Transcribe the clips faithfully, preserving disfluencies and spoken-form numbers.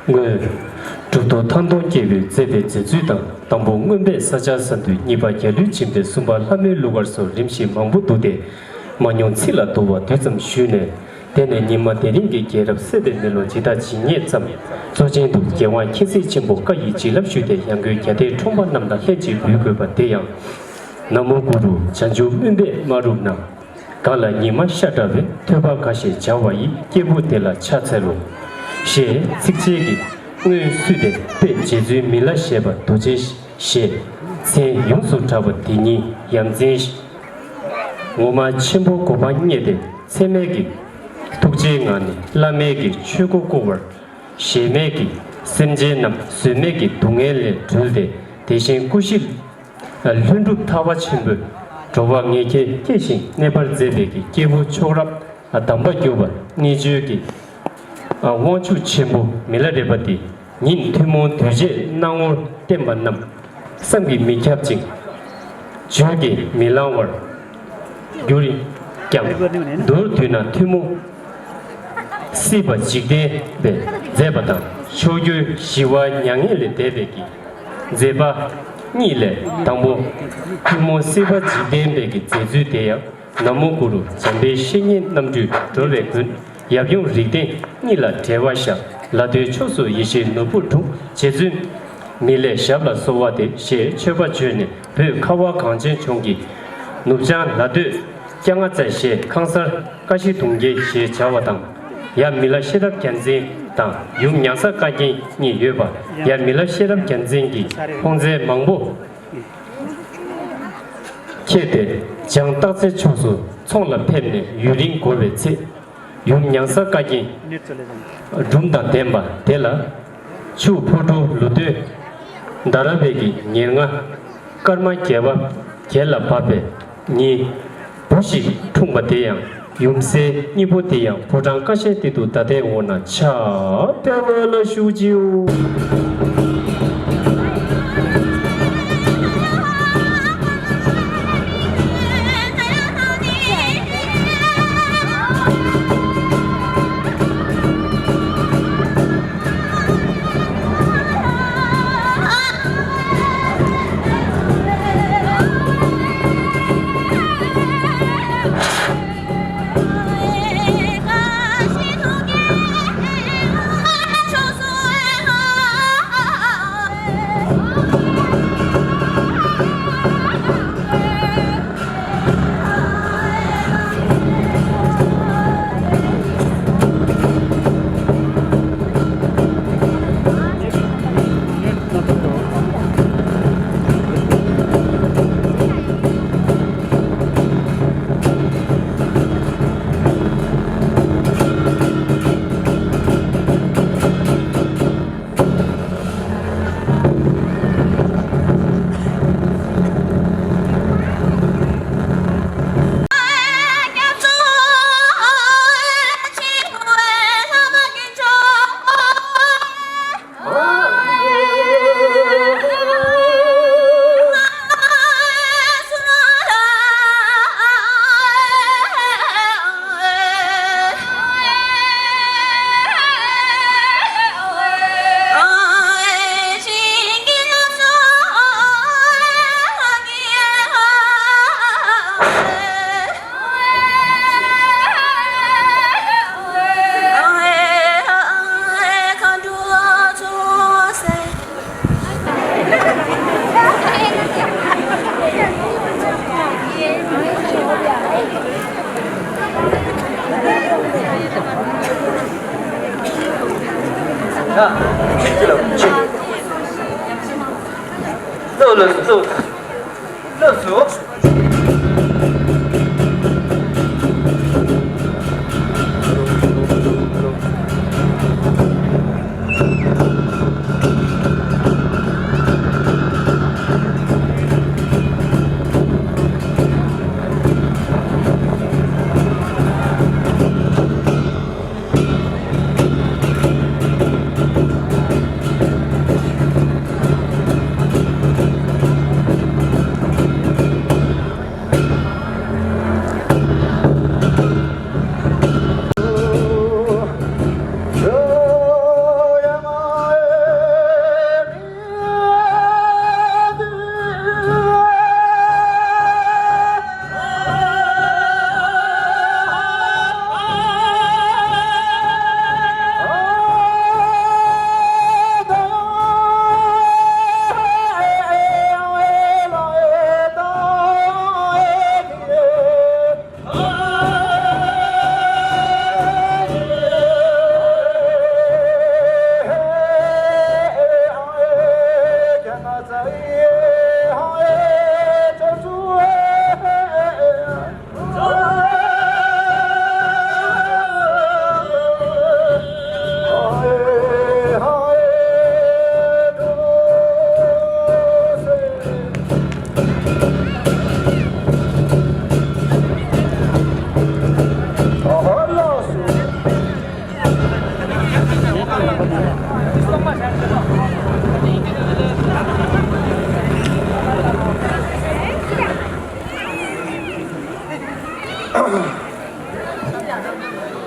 སྔོན། གྲུབ་ཐོབ་ཐང་སྟོང་སྐྱེས་བུས་མཛད་པའི་མཛད་ཚུལ་དང་། དང་པོ་མངོན་པས་ས་སྐྱ་ས་འདུལ། གཉིས་པ་རྒྱལ་གླུ་འབྱིན་པའི། གསུམ་པ་ལྷ་མོའི་གླུ་གར་སོགས་རིམ་བཞིན་མང་པོ་འདུག་སྟེ། མ་མྱོང་ཚིག་ལ་བསྡུ་བ་དུས་ཙམ་ཞུས་ནས། དེ་ནས་ཉི་མ་དེ་རིང་གི་རྒྱལ་རབས་སྲས་དང་མེ་ལོང་ཇི་ལྟར་ཇི་སྙེད་ཙམ་གཙོ་ཆེན་དུ་རྒྱལ་དབང་མཁྱེན་བརྩེ་ཆེན་པོ་བཀའ་ཡི་བྱིན་རླབས་ཞུས་ཏེ། ཡང་སྒོས་རྒྱལ་བསྟན་འཁྲུངས་པ་རྣམས་ལ་ལྷན་ཅིག་འབུལ་དགོས་པ་དེ་ཡང་། ན་མོ་གུ་རུ་བྱང་ཆུབ་སྨོན་པས་མ་བསྒྲུབས་ན། གང་ལ་ཉི་མ་ཤར་འདྲ་བའི། ཐོས་པ་འགའ་ཞིག་བྱ་བ་ཡི། སྐྱེས་བུ་དེ་ལ་ཕྱག་འཚལ་ལོ། ཞེས་ཚིགས་བཅད་ཀྱིས་སྔོན་བསུས་ཏེ། དཔེ་རྗེ་བཙུན་མི་ལ་བཞད་པ་རྡོ་རྗེ་ཞེས་མཚན་ཡོངས་སུ་གྲགས་པ་དེ་ཉིད་ཡ་མཚན་ངོ་མ་ཆེན་པོ་གོ་འཕང་བརྙེས་ཏེ། མཚན་མེད་ཀྱི་ཐུགས་རྗེའི་ངང་ནས་བླ་མེད་ཀྱི་ཆོས་སྒོ་བསྐོར་བར། གཞལ་མེད་ཀྱི་སེམས་ཅན་རྣམས་བཟོད་མེད་ཀྱི་སྡུག་བསྔལ་ལས་གྲོལ་ཏེ། དེ་བཞིན་སྐུ་བཞི་ལྷུན་གྲུབ་ཐར་པ་ཆེན་པོས་འགྲོ་བ་ངེས་ཀྱི་སྐྱེ་ཞིང་གནས་པར་མཛད་པའི་གི་སྐྱེས་བུ་མཆོག་རབ་དམ་པ་གྱུར་པ་རྣལ་འབྱོར་གྱི་དབང་ཕྱུག་ཆེན་པོ་མི་ལ་རས་པ་འདི་ཉིད་ཐུན་མོང་གདུལ་བྱའི་སྣང་ངོར་བསྟན་པ་རྣམས་བསམ་གྱིས་མི་ཁྱབ་ཅིང་། བརྗོད་ཀྱིས་མི་ལང་བར་གྱུར་ཀྱང་། མདོར་བསྡུས་ན་ཐུན་མོང་སྲིད་པ་འཇིག་རྟེན་པས་མཛད་པ་དང་། མཆོག་གྱུར་ཞི་བ་མྱ་ངན་ལས་འདས་པའི་གི་མཛད་པ་གཉིས་ལས། དང་པོ་ཐུན་མོང་སྲིད་པ་འཇིག་རྟེན་པའི་གི་མཛད་ཚུལ་དེ་ཡང་། ན་མོ་གུ་རུ་འཇམ་དཔལ་བཤེས་གཉེན་རྣམ་འཕྲུལ་འགྲོ་བའི་མགོན། ཡབ་ཡུམ་རིགས་ལྡན་གཉིས་ལ་བྲལ་བ་ཤ། ལ་སྟོད་ཕྱོགས་སུ་ཡེ་ཤེས་ནོར་བུ་འཁྲུངས། རྗེ་བཙུན་མི་ལའི་ཞབས་ལ་གསོལ་བ་འདེབས། ཞེས་མཆོད་པ་བརྗོད་ནས། བོད་ཁ་བ་གངས་ཅན་ལྗོངས་ཀྱི་ནུབ་བྱང་ལ་སྟོད་སྐྱ་རྔ་རྩེ་ཞེས་ཁང་གསར་ཀ་བཞི་གདུང་བརྒྱད་ཞེས་བྱ་བ་དང་། ཡབ་མི་ལ་ཤེས་རབ་རྒྱལ་མཚན་དང་ཡུམ་ཉང་ས་བཀའ་བརྒྱད་གཉིས་ཡོད་པ། ཡབ་མི་ལ་ཤེས་རབ་རྒྱལ་མཚན་གྱི་ཕོ་མཛད་མང་པོ་ཁྱེར་ཏེ་བྱང་སྟག་རྩེ་ཕྱོགས་སུ་ཚོང་ལ་ཕེབས་ནས་ཡུན་རིང་འགོར་བའི་ཚེ། ཡུམ་ཉང་ས་བཀའ་བརྒྱད་སྒྲུང་དང་ལྡན་པ་དེ་ལ། ཆུ་ཕོ་བྲང་ལུང་སྟོད་ཟླ་ར་བའི་གི་ཉེར་ལྔ་སྐར་མ་བརྒྱད་པ་བརྒྱད་ལ་བབས་པའི་ཉིན། བུ་ཞིག་འཁྲུངས་པ་དེ་ཡང་ཡུམ་སྲས་གཉིས་པོ་དེ་ཡང་ཕོ་བྲང་ཀ་ཤའི་སྟེང་དུ་ད་ལྟའི་འོག་ན་ཕྱག་དཔེ་བ་ལ་བཞུགས་ཅིའོ།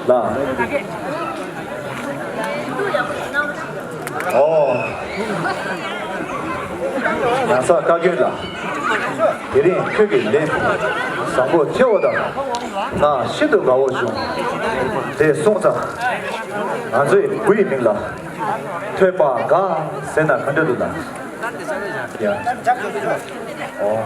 ལ། ཨོ། ཡང་ས་བཀའ་བརྒྱུད་ལ། དེ་རིང་ཁྱོད་ཀྱི་ལན་བཟང་པོ་ཐེའོ་དང་ང་ཤིན་ཏུ་དགའ་བོ་བྱུང་། དེ་སོང་ཙང་ང་ཚོའི་བུ་ཡི་མིང་ལ་ཐོས་པ་དགའ་ཟེར་ན་ག་འདྲ་འདུག་ལ། ཡ། ཨོ།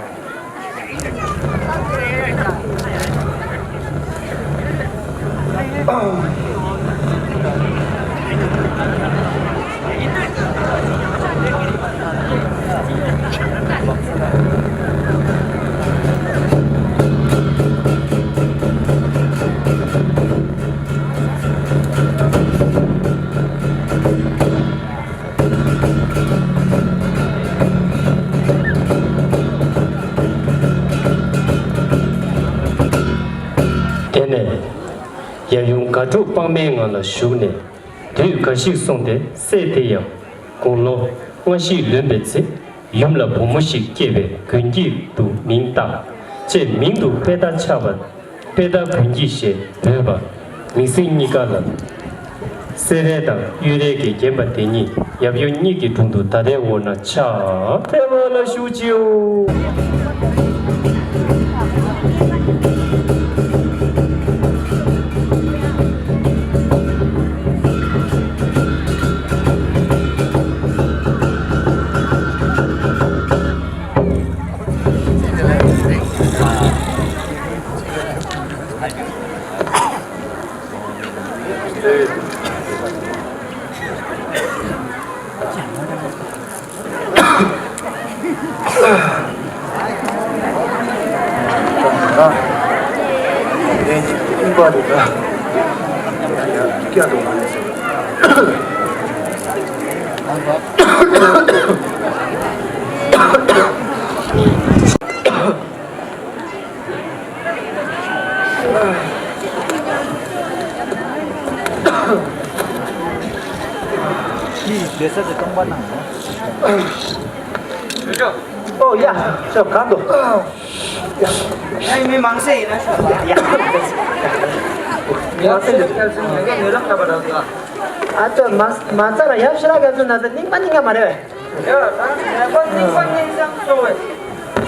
དེ་ནས་ཡབ་ཡུམ་དགའ་སྤྲོ་དཔག་མེད་ངང་ལ་བཞུགས་ནས་དུས་འགའ་ཞིག་སོང་སྟེ་སྲས་དེ་ཡང་དགུང་ལོ་ལྔ་བཞི་ལོན་པའི་ཚེ་ཡུམ་ལ་བུ་མོ་ཞིག་སྐྱེས་པའི་མགོན་སྐྱེས་དུ་མིང་བཏགས། ཅེས་མིང་དུ་དཔལ་རྟ་ཆགས་པ། དཔལ་རྟ་དགུན་སྐྱིད་ཞེས་འབོད་པ། མིང་སྲིང་གཉིས་ཀ་ལ། སེ་རལ་དང་གཡུ་རལ་གྱིས་བརྒྱན་པ་དེ་ཉིད་ཡབ་ཡུམ་གཉིས་ཀྱི་དྲུང་དུ་ད་ལྟའི་འོག་ན་ཕྱག་འཚལ་བ་ལ་བཞུགས་ཅིའོ། ཨོ་ཡ། ཅོ་གང་འདུག་ཡ། ཡ། མི་མང་སེ་ཡིན་ན་ཤོག་ཡ། མི་མང་སེ་ཡིན་ན་ངས་ནུས་ལག་ཁ་པར་རག་ག་ཨ་ཅོ་མ་མ་ཚ་ར་ཡབ་ཤི་ར་ག་ཚོད་ན་ཚ་རྙིང་པ་རྙིང་པ་མ་རེད་བས། ཡ། ད་ནད་པ་རྙིང་པ་རྙིང་ཙམ་གསོ་བས།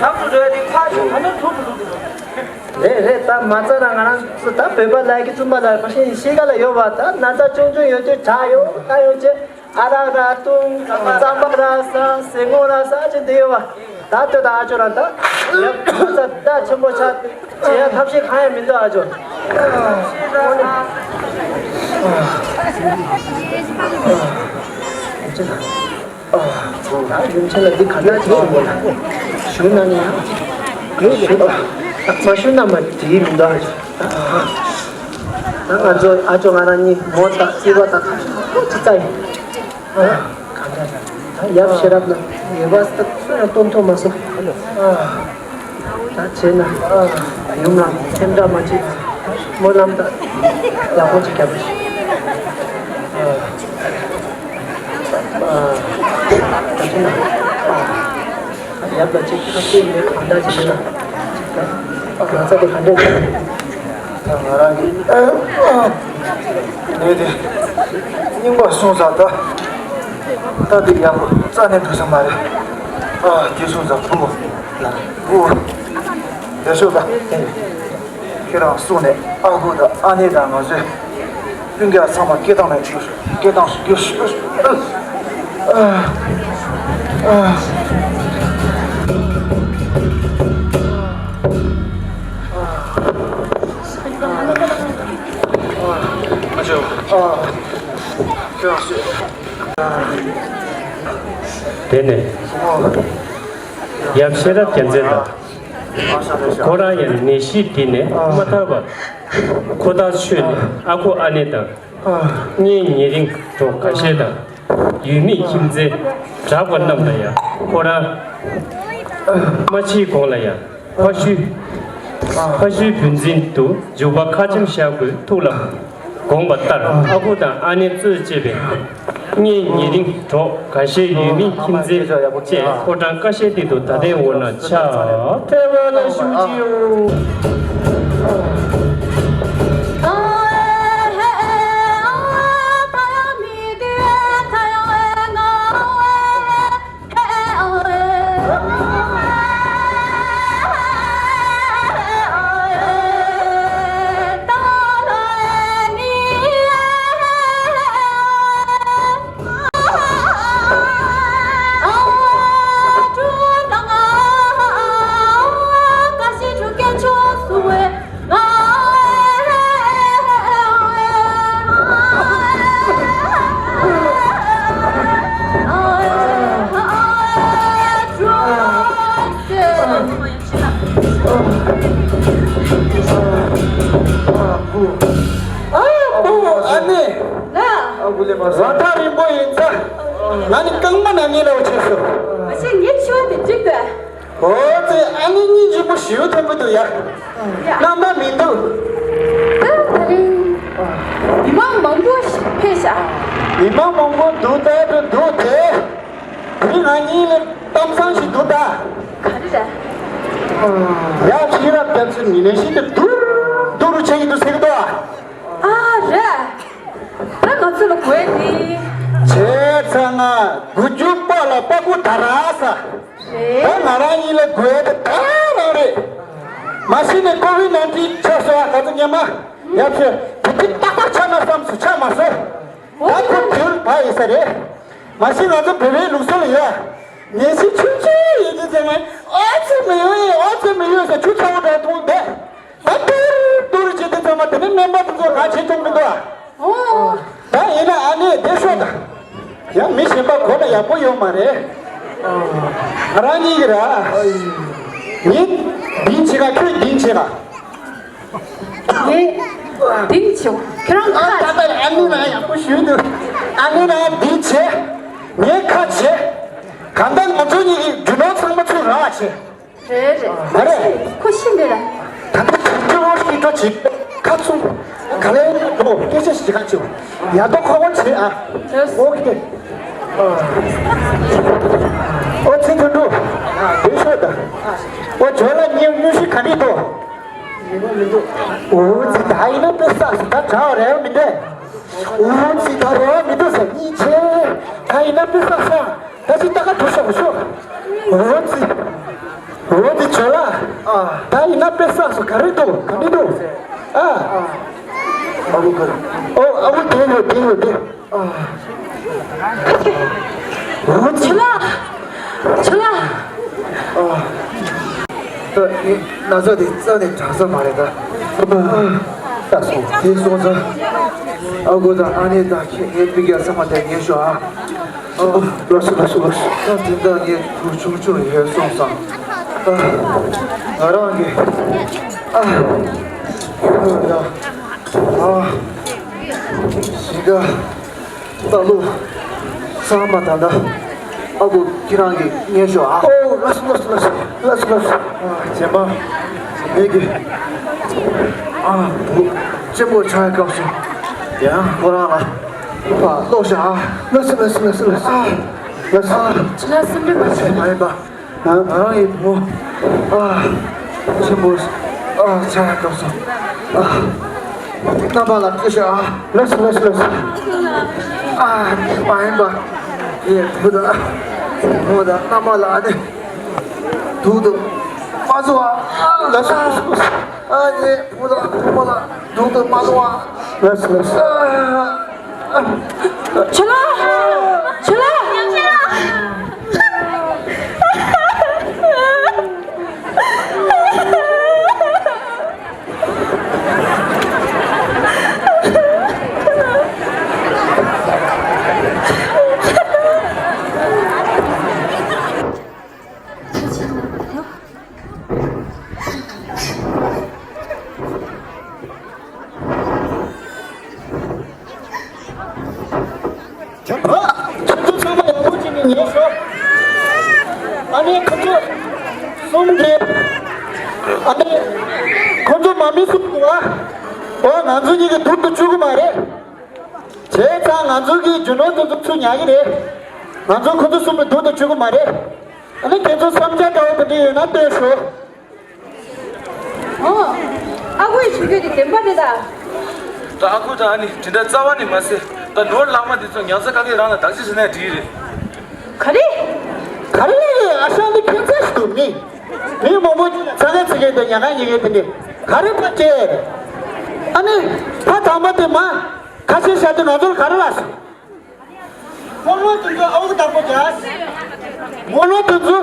ཞབས་སུ་འགྲོ་ཡ་དེ་ཁ་ཆེ་ད་ནི་ཐུབ་ཐུབ་ཐུབ། རེད་རེད། ད་མ་ཚ་ར་ང་རང་ཚོ་ད་བོད་པ་ལ་གི་བཙུན་པ་ལ་ཕ་ཤིང་ཤི་ག་ལ་ཡོད་བ། ད་ན་ཚ་ཆུང་ཆུང་ཡོད་དུས་བྲག་ཡོད་ད་ཡོད་ཅེ། ཨ་རག་ར་བཏུང་རྩམ་པ་ར་ཟ་ཟེ་ངོ་ར་ཟ་ཅེ་འདི་ཡོད་བ། ད་ལྟོས་ད་ཨ་ཅོ་རང་ད་ཡབ་ཚ་ད་ཆེན་པོ་ཆགས་ཏེ་ཡ་ཐབས་ཤེས་གང་ཡང་མི་འདུག་ཨ་ཅོ། ཨ། ད་ཡུམ་ཆེན་ལ་འདི་ག་འདྲ་ཅིག་ཞུ་དགོས་ལ། ཞུ་ན་ནི་ཡང་ཞུ་དང་མ་ཞུ་ན་མ་བྲིས་མི་འདུག་ད་ང་ཚོ་ཨ་ཅོ་ང་རང་གཉིས་མོ་དང་སྲིད་པ་དང་ཁ་ཤས་ཅི་ཙ་ཡིན། ག་འདྲ་ད་ཡབ་ཤེས་རབ་ལ་ངེས་པ་སུ་ཡང་སྟོན་ཐུབ་མ་སོང་། ད་བྱས་ན་ཡུམ་ལ་སེམས་ཁྲལ་མ་བྱེད། སྨོན་ལམ་དང་ཡག་པོ་ཅིག་རྒྱབ་རེ་ཞིག་ད་བྱས་ན་ཡབ་ལ་ཅིག་ཐབས་ཤེས་མེད་གང་འདྲ་ཅིག་ཡིན་ན་ང་ཚ་དེ་ག་འདྲ་ཡིན། ང་རང་གི་ནད་དེ་རྙིང་པ་སོང་ཙང་ད་ད་དེ་ཡག་པོ་རྩ་ནས་འགྲོ་ས་མ་རེད། ཨ་དེ་སོང་ཙང་བུ་མོ་ལ་བུ་དེ་ཤོག་ད། ཁྱེད་རང་གསུང་ནས་ཨ་ཁུ་དང་ཨ་ནེ་དང་ང་ཚོའི་སྤུན་ཀྱག་ཚང་མ་སྐད་བཏང་ནས་སྐད་བཏང་སྐད། དེ་ནས་ཡབ་ཤེས་རབ་རྒྱལ་མཚན་དང་། ཁོ་རང་ཡང་ནད་གཞི་འདི་ནས་མ་ཐར་བར་ཁོ་ཐག་ཆོད་ནས་ཨ་ཁུ་ཨ་ནེ་དང་། གཉེན་ཉེ་རིང་གྲོགས་འགའ་ཤས་དང་། ཡུལ་མི་ཁྱིམ་མཚེས་གྲགས་པ་རྣམས་ལ་ཡང་ཁོ་རང་མ་འཆི་གོང་ལ་ཡང་ཕ་ཤུལ་ཕ་ཤུལ་བུ་འཛིན་དུ་འཇུག་པ་ཁ་ཆེམས་བཞག་དགོས་ཐུགས་ལ་དགོངས་པ་ལྟར་ཨ་ཁུ་དང་ཨ་ནེ་གཙོས་བཅས་པའི་གཉེན་ཉེ་རིང་གྲོགས་འགའ་ཤས་ཡུལ་མི་ཁྱིམ་མཚེས་བཅས་ཕོ་བྲང་ཀ་ཤའི་སྟེང་དུ་ད་ལྟའི་འོག་ན་ཕྱག་འཚལ་བ་ལ་བཞུགས་ཀྱིའོ། ནི། ལ། ཨ་ཁུ་ལེ་མ་ས། ར་ཐག་རིང་པོ་ཡིན་ཙང་། ང་ནི་རྐང་པ་ན་ངེས་ལ་བ་ཆེ་སོ། མ་གཞི་ངས་ཆོ་དེ་འགྲིག་པས། ཨོ་ཙི་ཨ་ནི་གཉིས་གཅིག་པོ་ཞིའུ་ཐོན་གི་འདུག་ཡ། ཡ། རྣམ་པ་མི་འདུག་ད་ད་རིང་། མི་མང་མང་པོ་ཕེབས་ཤག་མི་མང་མང་པོ་འདུག་ད་དུ་འདུག་དེ། དེ་ང་གཉིས་ལ་གཏམ་བཟང་ཞིག་འདུག་ད། ག་རེ་རེད། ཡ་ཕྱི་རབས་སྐྱབས་ཚེ་མི་ནས་ཤིན་ཏུ་སྡུག་སྡུག་རུ་ཆགས་ཀྱི་འདུག་ཟེར་གི་འདུག་ཨ་རེད། ད་ང་ཚོ་ལ་དགོས་ནི། བྱས་ཙང་ང་དགུ་བཅུ་པ་ལ་པ་ཀུ་ད་ར་ས། རེད། ད་ང་རང་གཉིས་ལ་དགོས་དེ་ད་རང་རེད། མ་གཞི་ནས་ཀོ་བིད་ནའིན་ཊིན་ཆགས་སོང་ཨ། ག་ཚོད་སྙམ་མ། ཡ་ཕྱིར་དེ་དེ་ཏག་ཏག་ཆགས་ན་བསམ་སུ་ཆགས་མ་སོང་། ད་ཁོ་དུལ་བ་ཡིན་ས་རེད། མ་གཞི་ང་ཚོ་བོད་པའི་ལུགས་སྲོལ་ལ་ཡོད། ནད་གཞི་ཆུང་ཆུང་ཡིན་དུས་ཙམ་ནས་ཨོ་ཙི་མི་ཡོང་ཡིན་ཨོ་ཙི་མི་ཡོང་ཟེར་ཆུ་ཚ་བོ་འདྲ་འཐུང་བསྡད། ད་ཏུར་ཏུར་བྱེད་དུས་ཚང་མ་དེ་ནི་སྨན་པ་དེ་ཚོ་ག་བྱེད་ཐུབ་མི་འདུག་ཨ། ཨོ། ད་ཡིན་ན་ཨ་ནེ་བསྡད་ཤོག་ད། ཡང་མི་གཞན་པ་གོ་ན་ཡག་པོ་ཡོད་མ་རེད། ང་རང་གཉིས་ཀྱི་ར། ངས་འདི་བྱེད་ག་ཁྱོད་འདི་བྱེད་ག་ངས་འདི་བྱེད། ཁྱེད་རང་ཨ་ཁ། ད་ལྟ་ཨ་ནེ་ན་ཡག་པོ་ཞུས་འདུག་ཨ་ནེ་ན་འདི་བྱེད། ངས་ཁ་བྱེད། གང་ལྟར་ང་ཚོ་གཉིས་ཀྱི་རྒྱུ་ནོར་ཚང་མ་ཚུར་རག་བྱེད། རེད་རེད། མ་རེད། ཁོ་ཤི་འདི་ར། ད་ལྟ་དྲི་རྒྱུ་རོ་ཤི་ཏོ་ཅིག་ཁ་ཚུམ། ག་ལེ་འགྲོ་སྐད་ཆ་ཞིག་ག་ཅིག་ཡ་ཏོ་ཁོ་བོ་བྱེད་ཨ། ཨོ་ཁེ། ཨོ་ཚེ་དོན་གྲུབ། དེ་ཤོད་ད། ཨོ་ཇོ་ལ་ཉེ་ཉུ་ཤི་ག་ནི་ཏོ། ཨོ་ཚེ་ད་ཡིན་ན་དཔེ་བསགས་སུ་ད་དྲ་བ་རེ་བ་མི་འདུག་ཨོ་ཚེ་ད་རེ་བ་མི་འདུག་ས་གཉིས་ཆེ། ད་ཡིན་ན་དཔེ་བསགས་ས། ད་ཅི་ལྟ་ག་ཐུབ་ཤོག་ཤོག་འོ་ཙི། འོ་ཙི་ཇོ་ལགས། ཨ། ད་ཡིན་ན་དཔེ་བསགས་སོ་ག་རེ་འདུག་ག་འདྲ་འདུག་ཨ། ཨ་ཁུ་ག་རེ། ཨོ་ཨ་ཁུ་དེ་ཡོད་དེ་ཡོད་དེ། ཨ། འོ་ཙི། ཇོ་ལགས། ཇོ་ལགས། ཨ། ད་ཡིན་ན་ཚ་དེ་རྩ་ནས་དྲག་ས་མ་རེད་ད། ཨ། ད་སོང་དེ་སོང་ཙང་། ཨ་ཁུ་དང་ཨ་ནེ་དང་ཁྱེད་ངའི་སྤུན་ཀྱག་ཚང་མ་དེ་ཉན་ཤོག་ཨ། ཨོ། ལགས་སོ་ལགས་སོ་ལགས་སོ། ད་དེ་འདྲ་ངས་བུ་ཆུང་ཆུང་ཡོད་སོང་ཙང་། ཨ། ང་རང་གི། ཨ། ཨ། ཨ། ཞིང་ཁ། ལྟ་ལུགས། ཚང་མ་ད་ལྟ། ཨ་ཁུ་ཁྱེད་རང་གིས་ཉན་ཤོག་ཨ། ཨོ། ལགས་སོ་ལགས་སོ་ལགས་སོ། ལགས་སོ་ལགས་སོ། ཨ། རྗེས་མ། ངེད་ཀྱི། ཨ། བུ་གཅེན་པོ་ཆགས་སྐབས་སུ། ཡང་ཁོ་རང་ལ། ཕར་ལྟོས་ཤག་ཨ། ལགས་སོ་ལགས་སོ་ལགས་སོ་ལགས་སོ། ཨ། ལགས་སོ། ལགས་སོ་ལགས་སོ། མ་ཡིན་པ། ང་རང་ཡི་བུ། ཨ། ཆེན་པོ། ཨ། ཆགས་སྐབས་སུ། ཨ། རྣམ་པ་ལ་ལྟོས་ཤག་ཨ། ལགས་སོ་ལགས་སོ་ལགས་སོ། ཨ། མ་ཡིན་པ། ངའི་བུ་དང་། བུ་དང་རྣམ་པ་ལ་ཨ་ནི། སྡུག་ཏུ་མ་བཟོ་བ། ཨ། ལགས་སོ་ལགས་སོ། ཨ་ནི་བུ་དང་བུ་མོ་ལ་སྡུག་ཏུ་མ་བཟོ་བ། ལགས་སོ་ལགས་སོ། ཨ། ཆུ་ལགས། ཆུ་ལགས། ཁྱེད་ཚོ་ཚང་མ་ཡག་པོ་བྱས་ནས་ཉན་ཤོག་ཨ་ནི་ཁོ་ཚོ་གསུམ་གྱིས། ཨ་ནི་ཁོ་ཚོ་མ་མི་གསུམ་འདུག་ཨ། འོ་ང་ཚོ་གཉིས་ཀྱིས་སྡུག་ཏུ་བཅུག་གི་མ་རེད། བྱས་ཙང་ང་ཚོ་གི་རྒྱུ་ནོར་དེ་ཚོ་ཚུར་ཉར་གི་རེད། ང་ཚོ་ཁོ་ཚོ་གསུམ་ལ་སྡུག་ཏུ་བཅུག་གི་མ་རེད། ཨ་ནི་ཁྱེད་ཚོ་བསམ་འཆར་འདྲ་བོ་དེ་འདྲ་ཡོད་ན་སྟོན་ཤོག་ཨོ། ཨ་ཁུའི་ཆུ་རྒྱུས་དེ་བདེན་པ་རེད་ད། ད་ཨ་ཁུ་དང་ཨ་ནེ་དེ་འདྲ་རྩ་བ་ནས་མ་ཟེར། ད་ནོར་ལྷག་མ་དེ་ཚོ་ཉར་ས་ག་གེ་རང་ལ་བདག་གཅེས་བྱས་ན་འགྲིག་གི་རེད། ག་རེ། ག་རེ་ལས་ཨ་ཞང་འདི་ཁྱད་མཚར་ཞིག་འདུག་ནི། མི་མང་པོ་ཚ་ག་ཚི་གེ་དང་ཉ་ག་ཉི་གེ་དེ་འདྲ་ག་རེ་ཕ་སྐྱེ། ཨ་ནི་ཕ་དམ་པ་དེ་མ་ཁ་ཆེ་ཤ་དེ་ང་ཚོར་ག་རེ་ལ་སོང་། སྨོན་ལམ་དེ་ཚོ་ཨ་ཁུ་བདག་པོ་རྒྱག་སྨོན་ལམ་དེ་ཚོ་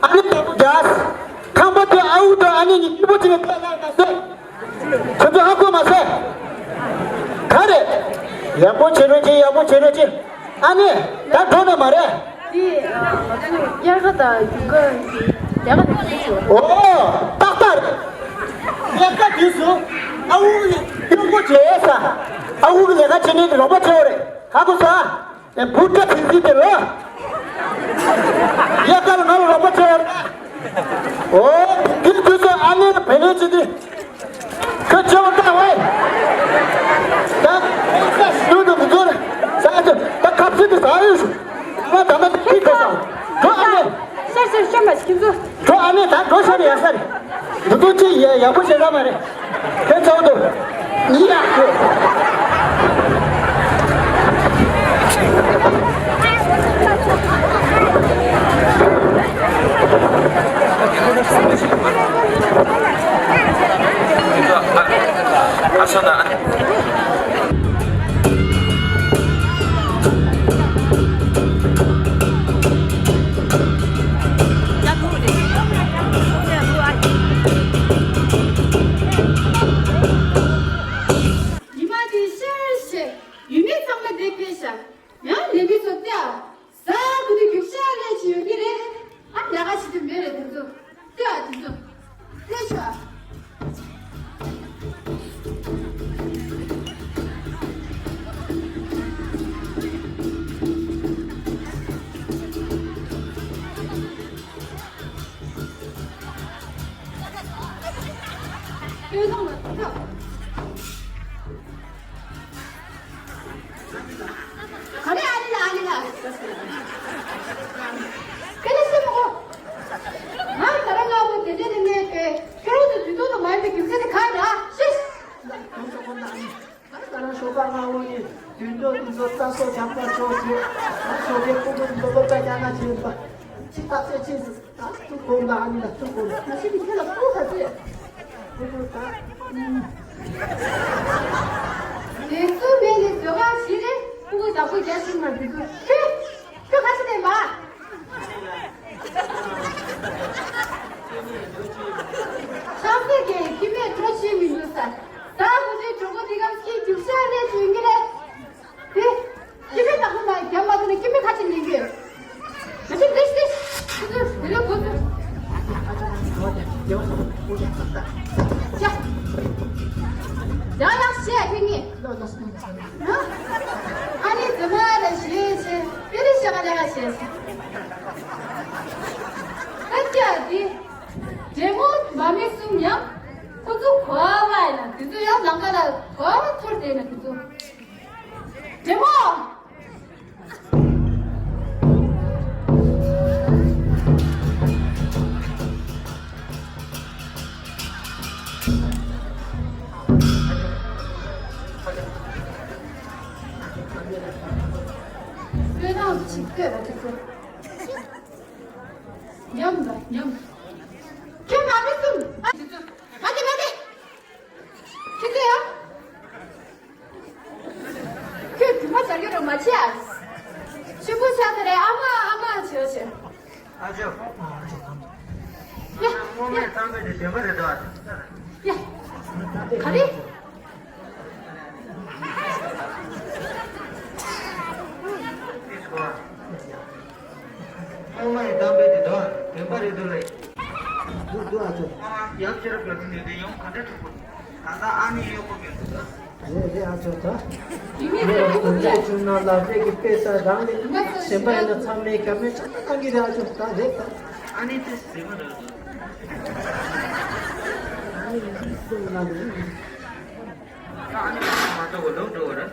ཨ་ནེ་བདག་པོ་རྒྱག་ཁང་པ་དེ་ཨ་ཁུ་དང་ཨ་ནེ་གཉིས་སྐྱིད་པོ་བྱས་ནས་བསྡད་ན་མ་ཟད། ཁོ་ཚོ་ཧ་གོ་མ་ཟད། ག་རེ། ཡག་པོ་བྱེད་རོགས་གྱིས། ཡག་པོ་བྱེད་རོགས་གྱིས། ཨ་ནེ། ད་འགྲོ་ནས་མ་རེད། དེ་ང་ཚོ་དབྱར་ཁ་དང་དགུན་ཁ་དེ་ལས་ཀ་དེ་ཚོ། ཨོ། ཏག་ཏག་རེད། དབྱར་ཁ་དུས་སུ་ཨ་ཁུ་གཉིས་སྐྱིད་པོ་བྱས་ས། ཨ་ ཕྲུ་གུ་ལས་ཀ་བྱེད་མཁན་གྱི་རོགས་པ་བྱེད་པ་རེད། ཧ་གོ་སོང་། ཨེ་བུ་ཏྲ་ཕིན་སི་དེ་ལ། ཡ་ག་ལ་ང་ལ་རོགས་པ་བྱེད་པ་རེད། ཨོ། དེ་དུས་སུ་ཨ་ནེ་ལ་བེ་ལེ་བྱེད་དུས། ཁྱོད་ཆེ་བ་བཏང་བས། ད་ཁ་སྣུན་དུ་མི་འཛོལ། ཟ་ཆོག་ད་ཁ་ཕྱི་དུ་ཟ་ཡོད་ཤུ། ང་ད་ལྟ་ཁྱི་ཁ་ས། འགྲོ་ཨ་ནེ། ཤར་ཤར་ཤར་མ་ཤི་ཁྱི་ཚོ། འགྲོ་ཨ་ནེ། ད་འགྲོ་ཤར་ཡ་ས་རེད། འདི་ཚོ་ཅི་ཡ་ཡག་པོ་བྱེད་ས་མ་རེད། དེ་ཚོ་འདུག་ཡ། ཨ་ས་ན། ཉི་མ་དེ་ཤར་ཤར་ཡུལ་མི་ཚང་མ་དེ་ཕེབས་ཤག་ཡང་ལས་མི་ཚོ་བལྟས་ཨ། ཟ་དགོས་དུས་རྒྱུག་ཤར་ལས་ཀྱི་ཡོད་ཀྱི་རེད། ཨ་ལས་ཀ་བྱེད་དུས་མེད་རེད་དེ་ཚོ། ལྟོས་ཨ་དེ་ཚོ། ལྟོས་ཤོག་ཨ། ལྟོས་དང་ལ་ལྟོས། ག་རེ་ཨ་ནི་ལ་ཨ་ནི་ལ། ཁྱེད་ལ་སེམས་མོ། ང་ད་ར་ང་བོ་དེ་འདྲ་ནི་མེད་པས། ཁྱེད་རང་ཚོ་དུས་ཐོག་ཏུ་མ་ཡིན་པའི་རྒྱུ་མཚན་དེ་ག་རེ་ར་ཤེས། ང་ད་ར་ཤོག་པ་ང་བོ་ནི་དུས་ཐོག་ཏུ་ཚོ་ལྟ་སོ་རྒྱག་པ་ཆོག་ཆོག་ང་ཤོག་པའི་ཁོ་ཁོ་ཚོ་སློབ་གྲྭ་རྒྱག་ན་བྱེད་པ། ཅི་ཐག་ཆོད་ཅི་ཟེར། ད་ཐུག་གོ་ལ་ཨ་ནི་ལ་ཐུག་གོ་ལ། ང་ཤི་ནི་ཁྱེད་ལ་ཐུག་ཁ་ཚེ། ཐུག་གོ་ད། དེ་ཚོ་མེད་ནི་བཟོ་ག་ཞིག་རེད། ཕྲུ་གུ་བདག་པོ་རྒྱ་ཤིང་མ་འདི་ཚོ། ཁྱོད། ཁྱོད་ཁ་ཤི་ནས་མ། ཆང་སེ་གས་ཁྱི་མེད་འགྲོ་ཤེས་མི་འདུག་ས། ད་ཁོ་ཚོའི་གྲོགས་པོ་འདི་གམ་སྐྱིད་རྒྱུག་ཤར་རེད་བྱུང་གི་རེད། དེ། སྐྱེ་མེད་བདག་པོ་མ་རྒྱབ་མ་ཐུབ་ན་སྐྱེ་མེད་ཁ་ཆེ་ལེན་གྱི་ཡོད། ང་ཚོ་ལེགས་ལེགས། ཁྱེད་ཚོ་དེ་ལ་གོ་ཚོ། ཡ། ཡ་ཡ་ཤེས་ཁྱེད་གཉིས། ཨ་ནི་དེ་མ་རེད་ཞེས་ཞེས་དེ་རིང་ཞེས་མ་ལས་ཀ་བྱས། ད་ཀྱ་དེ། འདྲེ་མོ་མ་མི་གསུམ་ཡང་ཁོ་ཚོ་གོ་བ་ཡིན་ན་དེ་ཚོ་ཡང་ལམ་ཁ་ལ་གོ་བ་ཐོར་བསྡད་ན་དེ་ཚོ། འདྲེ་མོ། བསོད་ནམས་ཅིག་ལྟོས་ར་དེ་ཚོ། ཉམས་ལ་ཉམས། ཁྱོད་མ་མི་གསུམ། ཨ་དེ་ཚོ། མ་དེ་མ་དེ། ཁྱེད་ཚོ་ཡང་། ཁྱོད་རྒྱུ་མ་བྱ་རྒྱུ་རོ་མ་བྱེད་ཨ། ཆུ་བུ་ཆ་དེ་རེད། ཨ་མ་ཨ་མ་བྱེད་བྱེད། ཨ་ཅོ། ཡ། སྔོན་མའི་གཏམ་དཔེ་དེ་བདེན་པ་རེད་དོ། ཡ། ག་རེ། སྔོན་མའི་གཏམ་དཔེ་དེ་དོ་བདེན་པ་རེད་དོ་རེད། འདུག་འདུག་ཨ་ཅོ། ཡང་ཁྱེད་རང་ག་ཚོད་ནས་དེ་ཡང་ག་འདྲ་ཐུག་པ། ད་ལྟ་ཨ་ནི་གཡོག་པོ་མེད་འདུག་ད། རེད་རེད་ཨ་ཅོ་ད། ངས་ལ་དགོངས་འཇགས་བྱུང་ན་ལབ་རེས་ཀྱི་དཔེ་ལྟར་རང་ལས་གཞན་པ་ཡིན་ན་ཚང་མས་རྒྱབ་སྐྱོར་ཆ་ཚང་གི་རེད་ཨ་ཅོ་ད་རེད་ད། ཨ་ནི་དེ་ཟེར་བ་རེད། ཨ་ནི་སུ་ལ་ལ་ཨ་ནི་མ་གཏོགས་ལོག་འགྲོ་བ་རེད།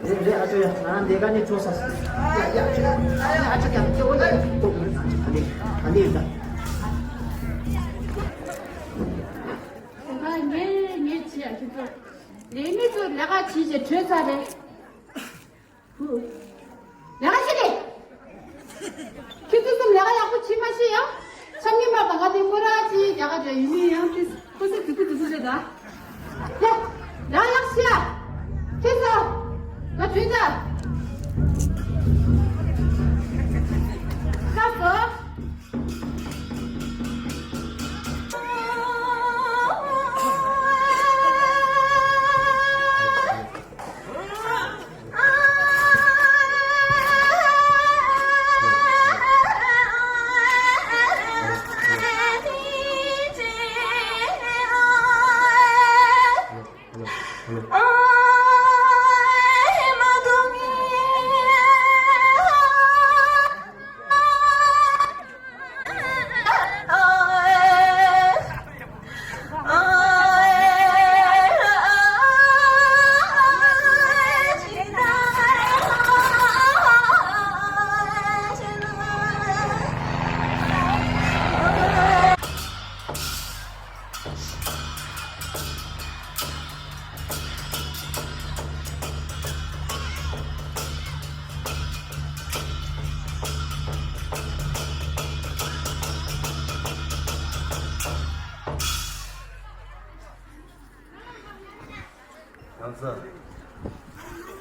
རེད་རེད་ཨ་ཅོ་ཡ་ང་འདི་ག་ནས་འགྲོ་ས་སོང་། ཡ་ཡ་ཨ་ཅོ་ཡ་ཨ་ཅོ་ཡ་སྐྱེ་བོ་ཡ་ཨ་ནི་ཨ་ནི་ཡིན་ད། ང་ངས་ངས་བྱས་ཡ་ཁྱེད་ཚོ། ལས་མི་ཚོ་ལས་ཀ་བྱེད་བྱེད་བྲོས་ཚར་རེད། ལས་ཀ་བྱེད་དེ། ཁྱེད་ཚོ་གསུམ་ལས་ཀ་ཡག་པོ་བྱེད་མ་ཤེས་ཡ། ཆམ་གྱི་མ་དང་ང་དེ་ཁོ་ར་ཅི་རྒྱ་གར་རྒྱ་ཡུལ་མི་ཡང་དེ་ཁོ་ཚོ་དུ་དུ་དུ་དུ་རེད་ད། ཡ། ལས་ཡག་ཤེས་ཡ། ཁྱེད་ཚོ། ང་དུས་ད། ཁ་ཚོ།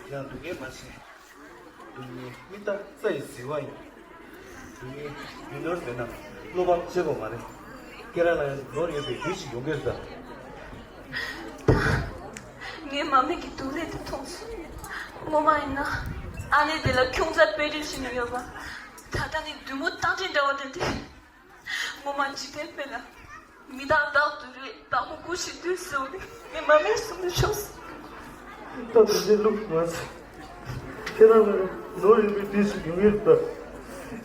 ཡང་སྡུག་བསྔལ་མ་བྱེད། སྡུག་བསྔལ་མི་རྟག་རྩ་ཡི་ཟིལ་བ་ཡིན། སྡུག་བསྔལ་རྒྱུ་ནོར་མེད་ན་བློ་ཕམ་བྱེད་དགོས་མ་རེད། ཁྱེད་རང་ལ་ནོར་ཡོད་པའི་དུས་ཤིག་ཡོང་གི་རེད་ད། ངའི་མ་མེད་ཀྱི་སྡུག་ལས་དེ་མཐོང་སོང་། སྔོན་མ་ཡིན་ན་ཨ་ནེ་དེ་ལ་ཁྱུང་རྩ་དཔེ་སྐྲུན་བྱེད་ནས་ཡོད་པ། ད་ལྟ་ནི་བདུད་མོ་སྟག་འདྲེ་འདྲ་བ་དེ་འདྲ། ངོ་མ་འཇིག་རྟེན་དཔེ་ན། མི་རྟག་བདག་ཏུ་རེད། བདག་པོ་སྐུ་ཞིག་འདུས་ཟེར་བ་ནི་ངས་མ་མེད་གསུང་ནས་ཆོག་སོང་། ད་དུ་འདི་ལུགས་མ་ཟད། ཁྱེད་རང་ལ་ནོར་ཡོད་པའི་དུས་སུ་ཡོང་ཡོད་ད།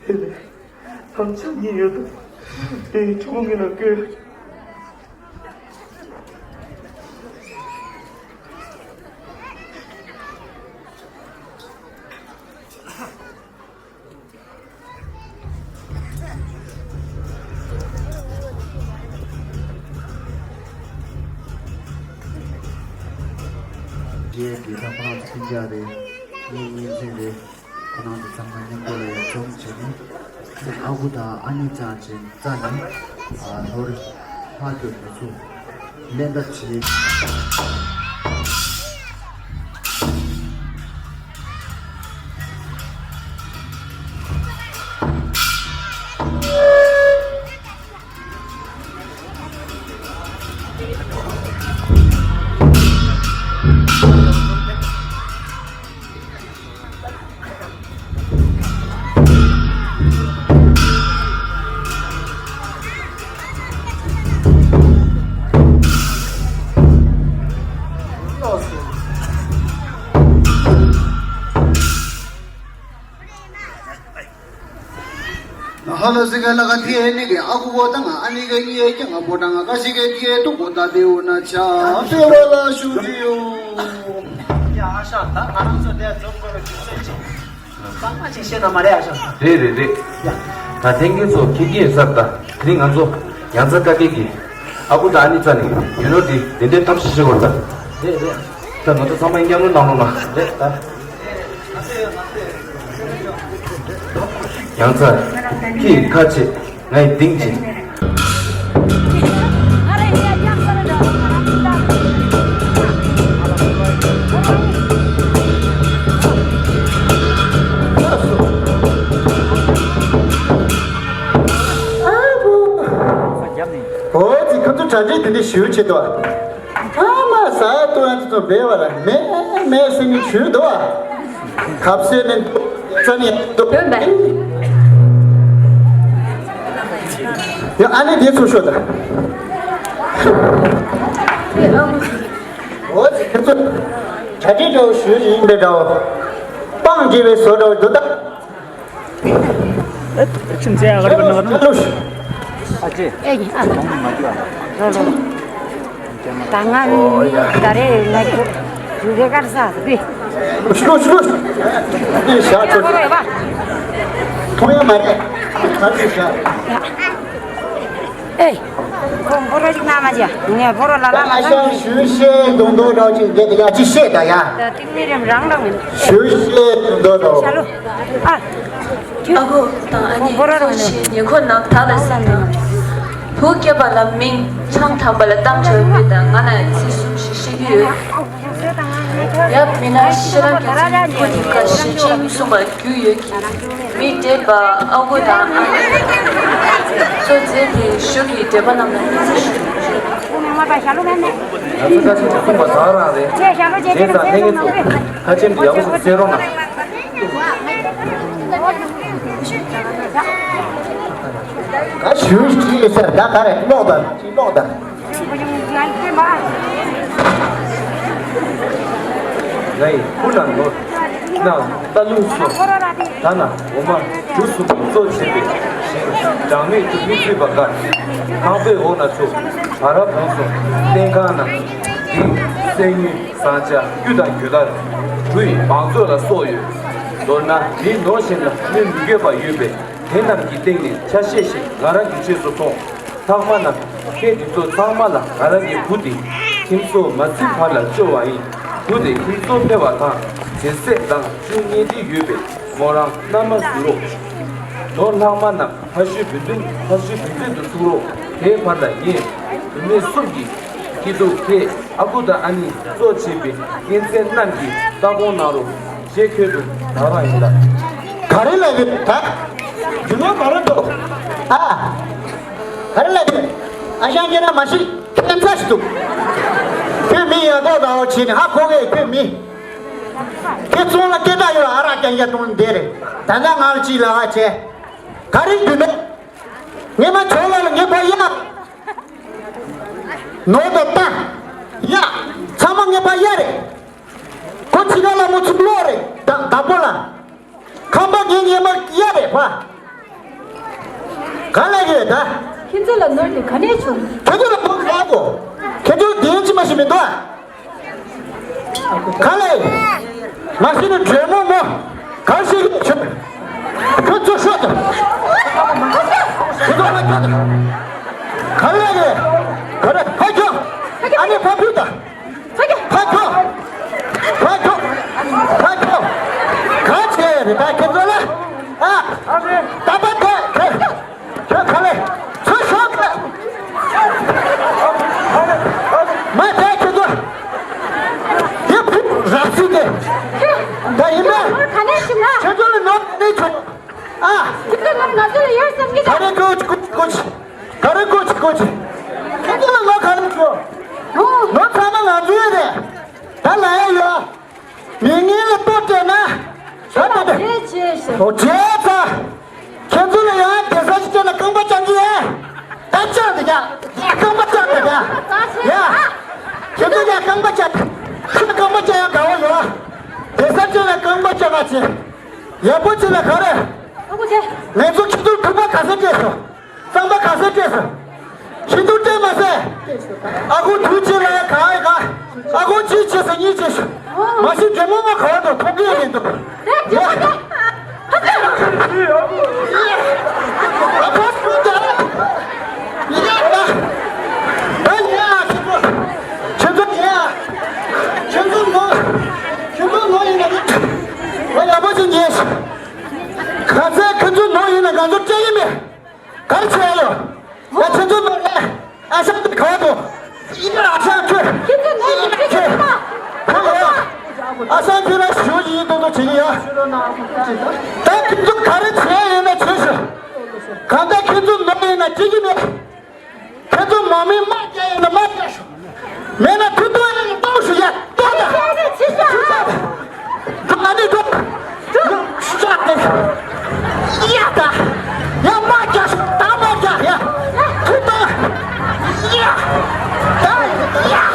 དེ་ནི་ཐམས་ཅད་ཉིད་ཡོད་ད། དེ་ཡི་ཕྲུ་གུ་ངེད་ལ་བསྐོས། རྗེས་ཀྱི་ལྷ་ཁང་ཆིན་རྒྱ་རེད། ངའི་གཉེན་ཚན་རེད། ཁོ་རང་ཚོ་ཚང་མ་མཉམ་དུ་ལ་ཡར་འཛོམས་བྱས་ནས་ཨ་ཁུ་དང་ཨ་ནེ་ཅག་ཅན་རྩ་ནས་ནོར་ལྷག་རྒྱུ་མི་ཚུགས་ལེན་ཐབས་བྱེད། ཧ་ལོ་སི་ཀ་ལ་ཀ་ཐི་ཨེ་ནི་ཀི་ཨ་ཁུ་བོ་དང་ཨ་ནི་ཀ་ཉི་ཨེ་ཀྱང་ང་བོ་དང་ང་ཀ་ཤི་ཀེ་ཐི་ཨེ་ཏུ་གོ་ད་དེ་འོ་ན་ཆ་པེ་བ་ལ་ཤུ་ཇི་ཡོ། ཡ་ཨ་ཤ་ད་ང་རང་ཚོ་དེ་ཚོ་ཁོ་ར་ཁྱུ་ཚོད་ཅིག་ཚང་མ་ཅིག་བཤད་ན་མ་རེད་ཨ་ཤ་ད། རེད་རེད་རེད། ཡ། ད་ཐེངས་ཀྱི་ཚོ་ཁྱི་ཁྱི་ཡོད་ས་ད་དེ་རིང་ང་ཚོ་ཡང་ཚ་ཀ་ཀེ་གི་ཨ་ཁུ་ད་ཨ་ནི་ཙ་ནི་ཡུ་ནོ་དེ་དེ་འདྲའི་གཏམ་ཞིག་བཤད་དགོས་ད། རེད་རེད། ད་ང་ཚོ་ཚང་མ་མཉམ་རུབ་གནང་རོགས་གནང་། རེད་ད། ཡང་ཚ། ཁྱི་ཁ་ཆེ། ང་ཡི་གཏིང་ཆེ། ཨོ་ཙི་ཁ་ཚུ་གྲ་སྒྲིག་དེ་འདྲ་ཞུ་བྱེད་དོ། ཨ་མ་ཟ་ཏོ་ཡང་ཚོ་སྦས་བ་ལ་མེ་མེ་སེ་ནི་ཆུ་དོ། ཁབ་སེ་ནི་ཙ་ནི་དོ། ཡོད་པས། ཡ་ཨ་ནི་དེ་ཚོ་ཤོད་ད། ཨོ་ཙི་ཁ་ཚུ་གྲ་སྒྲིག་འདྲ་བོ་ཞུ་ཡིན་པའི་འདྲ་བོ། སྤང་རྒྱས་པའི་བཟོ་འདྲ་བོ་འདུག་ད། ཁྱིམ་མཚེས་ཨ་ག་རེ་ག་ནང་ག་ནང་། ཨ་ཅེ། ཨེ་ཨ། ལོང་མ་ཀྱུ་ཨ། ལོ་ལོ་ལོ། ད་ང་ནི་ད་རེས་ང་ཚོ་ཡུལ་ལས་ཀར་ས་སུ་པི། ཤུ་ཤུ། འདི་ཤ་ཆོད། ཐོང་ཡ་མ་རེད། ད་ཅི་ཤ། ཨེ། ཁོང་ཕོ་རོ་ཅིག་ན་མ་ཅི་ཡ། ངས་ཕོ་རོ་ལ་ལ་ལ་ལ། ཞུ་ཤེས་དུང་དུང་རོགས་ཅིག་འདི་ཡ་ཅི་ཤེས་ད་ཡ། ད་ཏིང་མི་རེམ་རང་རང་མིན། ཞུ་ཤེས་དུང་དུང་རོགས། ཤ་ལོ། ཨ། ཨ་ཁུ་དང་ཨ་ནེ་ཁོ་ཞེས་ཉེ་འཁོར་རྣམས་དག་ལ་གཟིགས་དང་། བུ་སྐྱེས་པ་ལ་མིང་། ཆང་དམ་པ་ལ་གཏམ་བྱ་བའི་མི་དང་ང་ལ་ཡང་ཚིག་གསུམ་ཞིག་བཤད་ཀྱི་ཡོད། ཡབ་མི་ན་ཤེས་རབ་རྒྱ་མཚོའི་སྐུ་དེབ་ཁ་ཞེ་ཆེན་གསུངས་པ་རྒྱུས་ཡོད་ཀྱི། མི་འདྲེས་པ་ཨ་ཁུ་དང་ཨ་ནེ་གཙོ་མཛད་དེ་གཞུག་གི་འདྲེས་པ་རྣམས་ལ་སྙིང་རྗེ་ཞུ། ང་ཚོ་ཁ་ཆེམས་ཀྱི་གསུངས་པ་ད་རང་རེད། བྱས་ཙང་གནས་ངེས་ཚོ་ཁ་ཆེམས་ཀྱི་ཡག་པོ་ཞིག་གསན་རོགས་གནང་། ད་ཞུ་ཞིག་ཟེར་ད་ག་རེ་ཀློག་དང་ཅི་ཀློག་དང་། ང་ཡི་སྐུ་ན་ནོར། ན་རྟ་ལུང་སོགས། ད་ན་འོ་མ་འབྲུ་གསུམ་གྱིས་གཙོ་བྱས་པའི་ཞིང་གྲངས་མེད་དུ་མི་ཚུད་པ་འགའ། ཁང་པའི་འོག་ན་ཚུད། བ་ར་བོང་སོགས་སྟེང་ཁང་ན། འདི་གསེར་དངུལ་ཟངས་ལྕགས་གཡུ་དང་གོས་དར། འབྲུ་ཡི་བང་མཛོད་ལ་སོགས་ཡོད། མདོར་ན་མི་ནོར་གཞན་ལ་གནོད་མི་དགོས་པ་ཡོད་པས། དེ་རྣམས་ཀྱི་སྟེང་ནས་ཆ་ཤས་ཤིག་ང་རང་གི་ཆས་སུ་ཐོངས། ལྷག་མ་རྣམས་ཁྱེད་འདི་ཚོ་ཚང་མ་ལ་ང་རང་གི་བུ་དེ་ཁྱིམ་སོ་མ་ཚུད་བར་ལ་བཅོལ་བ་ཡིན། བུ་དེ་ཁྱིམ་སོ་ཕེབས་པ་དང་ཇེ་སྲས་དང་ཅུང་གཉེན་སྒྲིག་ཡོད་པས་མོ་རང་མནའ་མ་ཟུར་རོགས། ནོར་ལྷག་མ་རྣམས་ཕ་ཤུལ་བུ་འཛིན་ཕ་ཤུལ་བུ་འཛིན་དུ་ཚུགས་རོགས། དེའི་བར་ལ་ངས་བུད་མེད་གསུམ་གྱི་ སྐྱིད་སྡུག་ཁྱེད་ཨ་ཁུ་དང་ཨ་ནེ་གཙོ་བྱས་པའི་གཉེན་ཚན་རྣམས་ཀྱིས་ལྟ་སྐོང་གནང་རོགས་ཞེས་ཁྱོད་དུ་བདག་རང་ཡིན་ལ། ག་རེ་ལབ་ཡོད་ད། རྒྱུ་ནོར་ག་རེ་འདུག་ཨ། ག་རེ་ལབ་ཡོད། ཨ་ཞང་ཁྱེད་རང་མ་གཞི་ཁྱད་མཚར་ཞིག་འདུག་ཁྱོད་མི་ཡག་ཐོག་དང་བ་བྱས་ནས་ཧ་གོ་གས་ཁྱོད་མི། ཁྱེད་ཚོ་ལ་སྐད་གྲགས་ཡོད་ཨ་རག་རྐྱང་རྐྱང་གཏོང་འདི་རེད། ད་ལྟ་ང་ལ་ཅིག་ལབ་ཨ་བྱས། ག་རེ་རྒྱུ་ནོར། ངས་མ་ཆོག་ལ་ལ་ངས་ཕ་ཡག་ནོར་དང་རྟ། ཡ། ཚང་མ་ངའི་པ་ཡ་རེད། ཁོ་ཕྱི་ཁ་ལ་མོ་ཚུགས་ལོག་རེད་ད་བདག་པོ་ལ། ཁང་པ་ངའི་ངའི་མ་ཡ་རེད་པ། ག་ལ་ཡོད་ད། ཁྱེད་ཚོ་ལ་ནོར་དེ་ག་ནས་བྱུང་། ཁྱེད་ཚོ་ལ་ནོར་ག་གོ། ཁྱེད་ཚོ་དེ་ཅི་མ་ཞིག་མི་འདུག་ཨ། ག་ལ་ཡོད། མ་གཞི་ནས་དྲེད་མོང་མོ། གར་ཞིག་ཆུ། ཁྱོད་ཚོ་ཤོག་ཏུ། ཁྱོད་ཚོ་ལ་ཁྱོད། ག་ལ་རེད། ག་རེ་ཕ་ཁྱོད། ཨ་ནི་ཕ་བུ་ད། ཕ་ཁྱོད། ཕ་ཁྱོད། ཕ་ཁྱོད། ག་ཆེ་རེད་ད་ཁྱོད་ཚོ་ལ། ཨ། ད་པ་དེ་ཁྱོད། ཁྱོད་ག་ལེ། ཚུར་ཤོག་ག་མ་དེ་ཁྱོད་ཚོ། དེ་ཕུག་རག་སྲིད་དེ། ད་ཡིན་ན། ཁྱོད་ཚོ་ལ་ནོར་གནས་ཆོག་ཨ། ཁྱེད་ཚོ་ནོར་ང་ཚོ་ལ་ཡོད་བསམ་གྱི་ད། ག་རེ་ཀོ་ཅི་ཀོ་ཅི་ཀོ་ཅི། ག་རེ་ཀོ་ཅི་ཀོ་ཅི། ཁྱེད་ཚོ་ལ་ང་ག་རེ་ཞུ། ནོར་ཚང་མ་ང་ཚོའི་རེད། ད་ལ་ཡ་ཡོད། མི་ངན་ལ་ལྟོ་སྤྲད་ན། ད་ལྟ་དེ། རྗེས་བྱས་ཤིག་ཨོ་རྗེས་ཚ། ཁྱེད་ཚོ་ལ་ཡང་སྡེ་ས་ཅིག་སྤྲད་ན་རྐང་པ་བཅག་གི་ཡ། ད་བཅག་འདི་ཡ། རྐང་པ་བཅག་འདི་ཡ། ཡ། ཁྱེད་ཚོ་ཡ་རྐང་པ་བཅག་ཁྱེད་རྐང་པ་བཅག་ཡ་དགའ་བོ་ཡོད། སྡེ་ས་ཅིག་ལ་རྐང་པ་བཅག་ག་ཅི། ཡག་པོ་ཅིག་ལ་ག་རེ། ཨ་ཁུ་ཆེ། ངས་ཚོ་ཁྱེད་ཚོ་ཐུག་པ་ག་ས་སྤྲད་སོང་། གཙང་པ་ག་ས་སྤྲད་སོང་། ཁྱེད་ཚོ་སྤྲད་མ་ཟད། ཨ་ཁུ་དུས་ཆེ་ལ་ཡ་ག་ཡ་ག་ཨ་ཁུ་གཅིག་བྱས་སོང་གཉིས་བྱས་སོང་། མ་གཞི་འདྲེ་མོ་མ་ག་བ་དང་ཐོག་གི་ཡ་ཡིན་འདུག་དེ་ཡ། ཁྱེད་ཚོ་དེ། ཨ་ཁུ་སུ་དེ། ཡ་ད། ད་ཡ་ཁྱེད་ཚོ། ཁྱེད་ཚོ་ཡ། ཁྱེད་ཚོ་ནོར། ཁྱེད་ཚོ་ནོར་ཡིན་ན། ང་ཡག་པོ་ཞིག་ཉན་ཤིག་ག་ཚད་ཁྱེད་ཚོ་ནོར་ཡིན་ན་ང་ཚོ་སྤྲད་ཀྱི་མེད། ག་རེ་བྱས་ཡོད། ང་ཁྱེད་ཚོ་ནོར་རེད། ཨ་ཤ་དེ་ག་བ་དུ། ཡིན་ན་ཨ་ཤ་ཁྱོད། ཁྱེད་ཚོ་ནོར་ཡིན་ཁྱེད་ཚོ་ཁྱོད། ཁོ་ཡོད། ཨ་ཤ་ཁྱོད་ལ་ཞུ་ཡིན་དུ་དུ་བྱེད་ཀྱི་ཡ། ད་ཁྱེད་ཚོ་ག་རེ་བྱས་ཡོད་ན་བྱོས་ཤོག་གང་ལྟར་ཁྱེད་ཚོ་ནོར་ཡིན་ན་བྱེད་ཀྱི་མེད། ཁྱེད་ཚོ་མ་མིན་དམག་རྒྱག་ཡིན་ན་དམག་རྒྱག་ཤོག་མེད་ན་ཐུགས་གཏོང་ཡིན་ན་གཏོང་ཤོག་ཡ་གཏོང་ད། ཁྱེད་ཚོ་ཕྱི་ཤོག་འགྲོ་ཨ་ནི་འགྲོ། འགྲོ་ཤོག་དེ། ཡ་ད། ཡ་དམག་རྒྱག་ཤོག་ད་དམག་རྒྱག་ཡ། ཐུགས་གཏོང་། ཡ། ད། ཡ།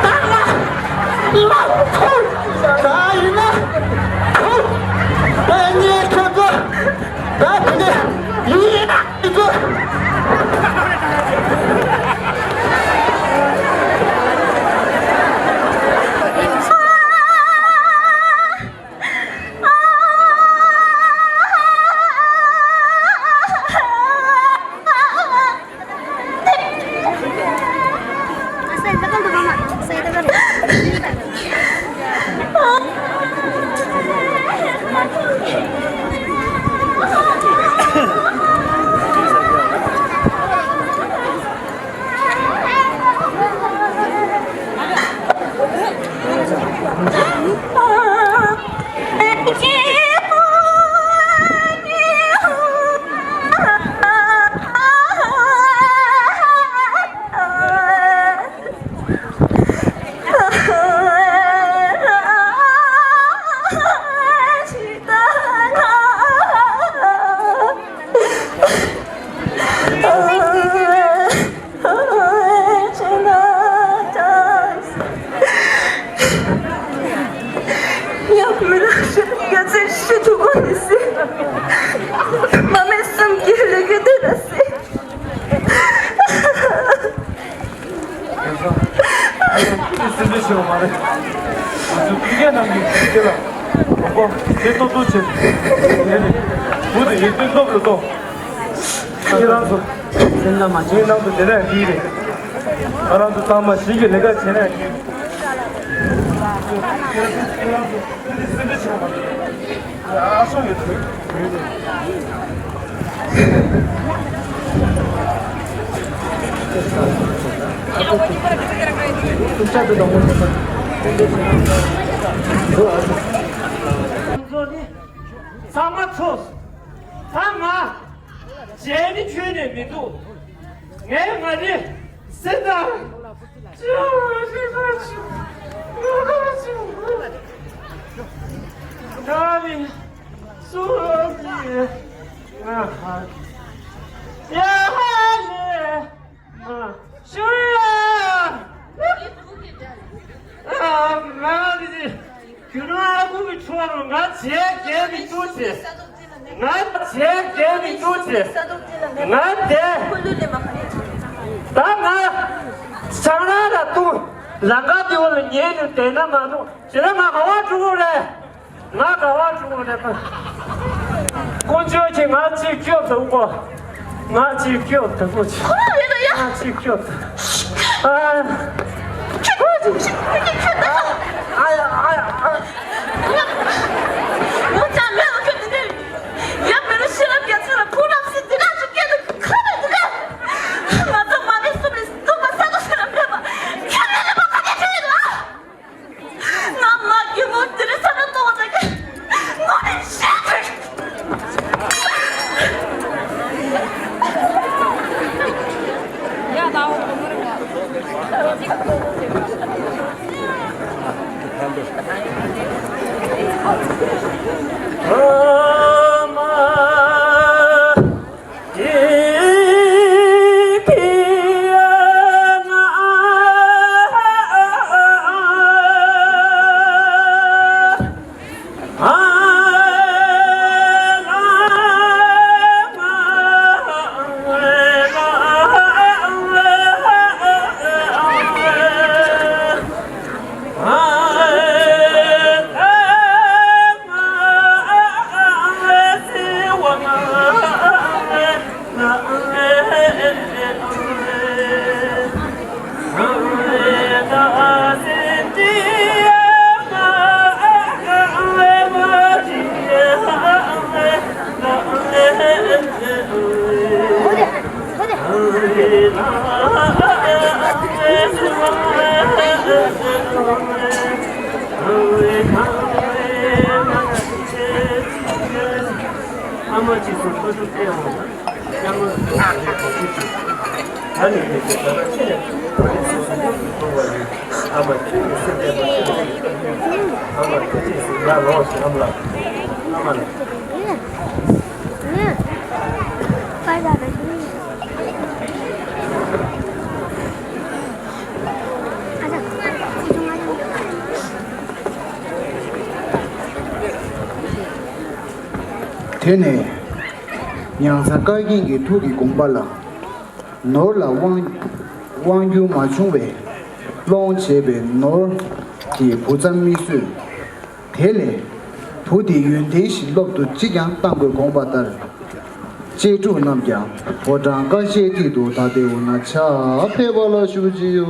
ད་ལ། ལ། ཐུགས། ད་ཡིན་ན། ཐུགས། ད་ཉེ་ཁྱོད་ཚོ། ད་དེ་ནས་ཡིན་ན་དེ་ཚོ། ཡང་མི་ལ་ཤི་ཡ་ཚེ་ཤི་ཐུག་གོ་ནི་སི། མ་མེད་སེམས་ཀྱི་ལས་ཀྱི་དུས་ལ་སི། སེམས་ཁྲལ་བྱེད་པ་མ་རེད། ང་ཚོའི་ཕ་སྐད་ནང་གི་ཕ་སྐད་ལ་གོ་དེ་ཏོག་ཏོག་བྱེད། དེ་ནི་བུ་དེ་ཡིན་དུས་སློབ་ལ་གཏོང་། ཁྱེད་རང་ཚོ་སེམས་ཁྲལ་མ་བྱེད། ངའི་ནང་དུ་དེ་ནས་འདི་རེད། ང་རང་ཚོ་ཚང་མ་ཞིག་གི་ལས་ཀ་བྱེད་ནས་འདི། ཚང་མ་ཚོ། ད་ང་མཇལ་ནི་ཁྱོན་ནས་མི་འདུག་ངས་ང་ནི་སེམས་དང་། ད་ནི་སུ་ཡིན་ང་ཧ་ཡ་ཧ་ལེ། ཤུ་ཡ། ཨ་མ་དེ་རྒྱུ་ནོར་ཨ་ཁུ་གི་ཕྱོགས་རུ་ང་བྱས་རྒྱལ་གྱི་ཏུ་བྱས། ང་བྱས་རྒྱལ་གྱི་ཏུ་བྱས། ང་དེ། ད་ང་ཆང་རག་ལ་ཏུ་ལང་ཀ་དེ་བ་ལ་ཉལ་ནས་བསྡད་ན་མ་གཏོགས་ཞེ་ད་ང་ག་བ་འགྲོ་གི་རེད། ང་ག་བ་འགྲོ་གི་རེད་པ། དཀོན་མཆོག་གིས་ང་གཅིག་སྐྱོབ་ཐུབ་གོ། ང་གཅིག་སྐྱོབ་ཐུབ་གོ། ཁོ་རང་རེད་ད་ཡ། ང་གཅིག་སྐྱོབ་ཐུབ། ཨ། ཁྱོད་ཁྱོད་ཁྱོད་ཁྱོད་ད། ཨ་ཡ་ཨ་ཡ་ཨ། ང་ཅང་མེད་ལ་ཁྱོད་འདི་འདྲ་ཡ་མེད་ལ་ཤེས་རབ་རྒྱ་མཚོ་ལ་ཕུག་རབ་སྲིད་འདི་ག་ཚོད་སྐད་དུ་ཁ་མེད་འདི་ག་ང་ཚོ་མ་ནས་སུ་ལས་སྡུག་པ་ས་དུ་ཤེས་རབ་མེད་པ་ཁྱོད་མེད་ལ་མ་ག་དེ་ཁྱོད་ཡིན་ལ། ང་མ་གི་མོ་དེ་རིང་ས་ན་གཏོང་བ་ད་གི་ངོ་ནས་བཤད་ཐུབ། ཨ་མ་ཅིག་སོང་ཁོ་ཚོ་སྟེར་འོང་། ཨ་མ་ཁྱོད་ཀྱི་སེམས་བདེ་པོ་ཁྱོད་ཀྱི་ཨ་མ་ཁྱོད་ཀྱི་སེམས་བདེ་པོ་ཁྱོད་ཀྱི་ཨ་མ་ཁྱོད་ཀྱི་སེམས་ཡར་ལོངས་ཤིག་ཨ་མ་ལགས། ཨ་མ་ལགས། དེ་ནས་ཉང་ཚ་བཀའ་བརྒྱུད་ཀྱི་ཐུགས་ཀྱི་དགོངས་པ་ལ། ནོར་ལ་དབང་དབང་བསྒྱུར་མ་བྱུང་བས་སློང་བྱས་པའི་ནོར་གྱི་བུ་ཚ་མིག་བཟོས། དེ་ལས་བུ་དེ་ཡོན་ཏན་ཞིག་སློབ་ཏུ་ཅི་ཀྱང་བཏང་དགོས་དགོངས་པ་ལྟར། གཅེས་ཕྲུག་རྣམས་ཀྱང་ཕོ་བྲང་ཀ་ཤའི་ཐིག་ཏུ་ད་ལྟའི་འོ་ན་ཕྱག་ཕེབས་པ་ལ་ཞུ་ཅིའོ།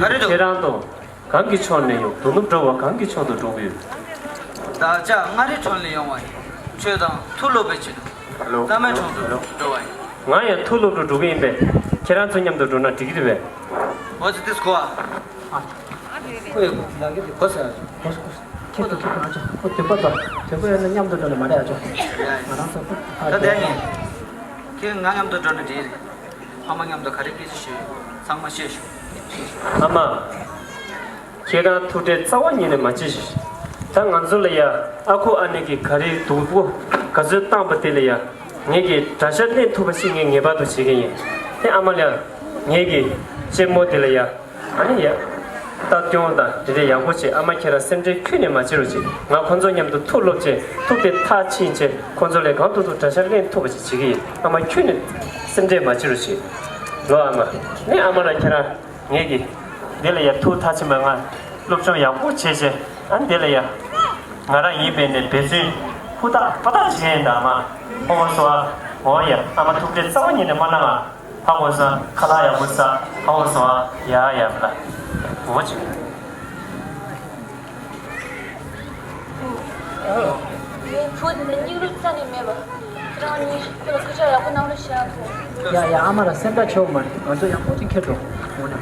ག་རེ་འདུག་ཁྱེད་རང་ཚོ་གང་གི་ཕྱོགས་ནས་ཡོང་། དོ་ནུབ་འགྲོ་བ་གང་གི་ཕྱོགས་དུ་འགྲོ་གི་ཡོད། བདག་ཅག་མངའ་རིས་ཁྲོད་ནས་ཡོང་བ་ཡིན། ཆོས་དང་མཐུ་སློབ་པའི་ཆེད་དུ། ཧ་ལོ། བླ་མའི་དྲུང་དུ་ཧ་ལོ། འགྲོ་བ་ཡིན། ང་ཡང་མཐུ་སློབ་ཏུ་འགྲོ་གི་ཡིན་པས། ཁྱེད་རང་ཚོ་མཉམ་དུ་འགྲོ་ན་འགྲིག་གི་རེད་པས། འོ་ཙི་ཏིས་གོ་ཨ། ཁོ་ཡི་ལག་གི་དེ་གོ་ཟེར། གོ་ཟེར་གོ་ཟེར། ཁྱེད་དུ་ཁྱེད་དུ་ཨ་ཅག་ཁོ་དོད་པ་དང་དོད་པ་ཡོད་ན་མཉམ་དུ་འགྲོ་ནས་མ་རེད་ཨ་ཅག་ང་རང་ཚོ་ཁོ་ཨ་ད་དེ་ནི་ཁྱེད་ང་མཉམ་དུ་འགྲོ་ན་འགྲིག་རེད། ཨ་མ་མཉམ་དུ་ག་རེ་སྐད་ཆ་ཤོད་ཡོད་ཚང་མ་ཤེས་ཤོག་ཨ་མ། ཁྱེད་རང་ཐུགས་ཁྲལ་རྩ་བ་ཉིད་ནས་མ་བྱེད་ཤིག་ད་ང་ཚོ་ལ་ཡ་ཨ་ཁུ་ཨ་ནེ་གིས་ག་རེའི་སྡུག་པོ་ག་ཚོད་བཏང་པ་དེ་ལ་ཡ་ངེད་ཀྱིས་དགྲ་ཤ་ལེན་ཐུབ་པ་ཞིག་ངས་ངེས་པར་དུ་བྱེད་ཀྱི་ཡིན། དེ་ཨ་མ་ལ་ཡ་ངེད་ཀྱི་གཅེན་མོ་དེ་ལ་ཡ་ཨ་ནེ་ཡ་ལྟ་སྐྱོང་དང་དེ་འདྲ་ཡག་པོ་བྱེད། ཨ་མ་ཁྱེད་རང་སེམས་ཁྲལ་ཁྱོན་ནས་མ་བྱེད་རོགས་བྱེད། ང་ཁོང་ཚོ་མཉམ་དུ་ཐུགས་སློབ་བྱས། ཐུགས་དེ་ཐག་ཆིན་བྱས། ཁོང་ཚོ་ལས་གང་ཐུབ་ཐུབ་དགྲ་ཤ་ལེན་ཐུབ་པ་ཞིག་བྱེད་ཀྱི་ཡིན། ཨ་མ་ཁྱོན་ནས་སེམས་ཁྲལ་མ་བྱེད་རོགས་བྱེད། ལོ་ཨ་མ། ནས་ཨ་མ་ལ་ཁྱེད་རང་ངེད་ཀྱིས་འདི་ལ་ཡ་ཐུགས་ཐག་ཆིན་པ་ང་སློབ་སྦྱོང་ཡག་པོ་བྱས་བྱས། ཨ་འདི་ལ་ཡ་ང་རང་ཡིན་པའི་ནས་འབད་བརྩོན་ཧུར་ཐག་ཧུར་ཐག་བྱས་ཡིན་ད་ཨ་མ། ཧོ་ཧོ་སོ་ཨ། འོ་ཡ་ཨ་མ་ཐུགས་ཁྲལ་རྩ་བ་ཉིད་ནས་མ་གནང་ཨ། ཧ་གོ་ས། ཁ་ལག་ཡག་པོ་ཟ། ཧ་གོ་སོང་ཨ། ཡ་ཡ་མ་ལ། འོ་ཅི། ངའི་བུ་འདི་ནི་སྙིང་རུས་རྩ་ནས་མེད་པ། ཁྱེད་རང་གཉིས་ཁོ་ལ་སྐུལ་ལྕག་ཡག་པོ་གནང་རོགས་ཞེས་ཨ་ཁུ། ཡ་ཡ་ཨ་མ་ལ་སེམས་ཁྲལ་བྱེད་དགོས་མ་རེད། ང་ཚོ་ཡག་པོ་ཅིག་འཁྱེར་འགྲོ། འོ་ན།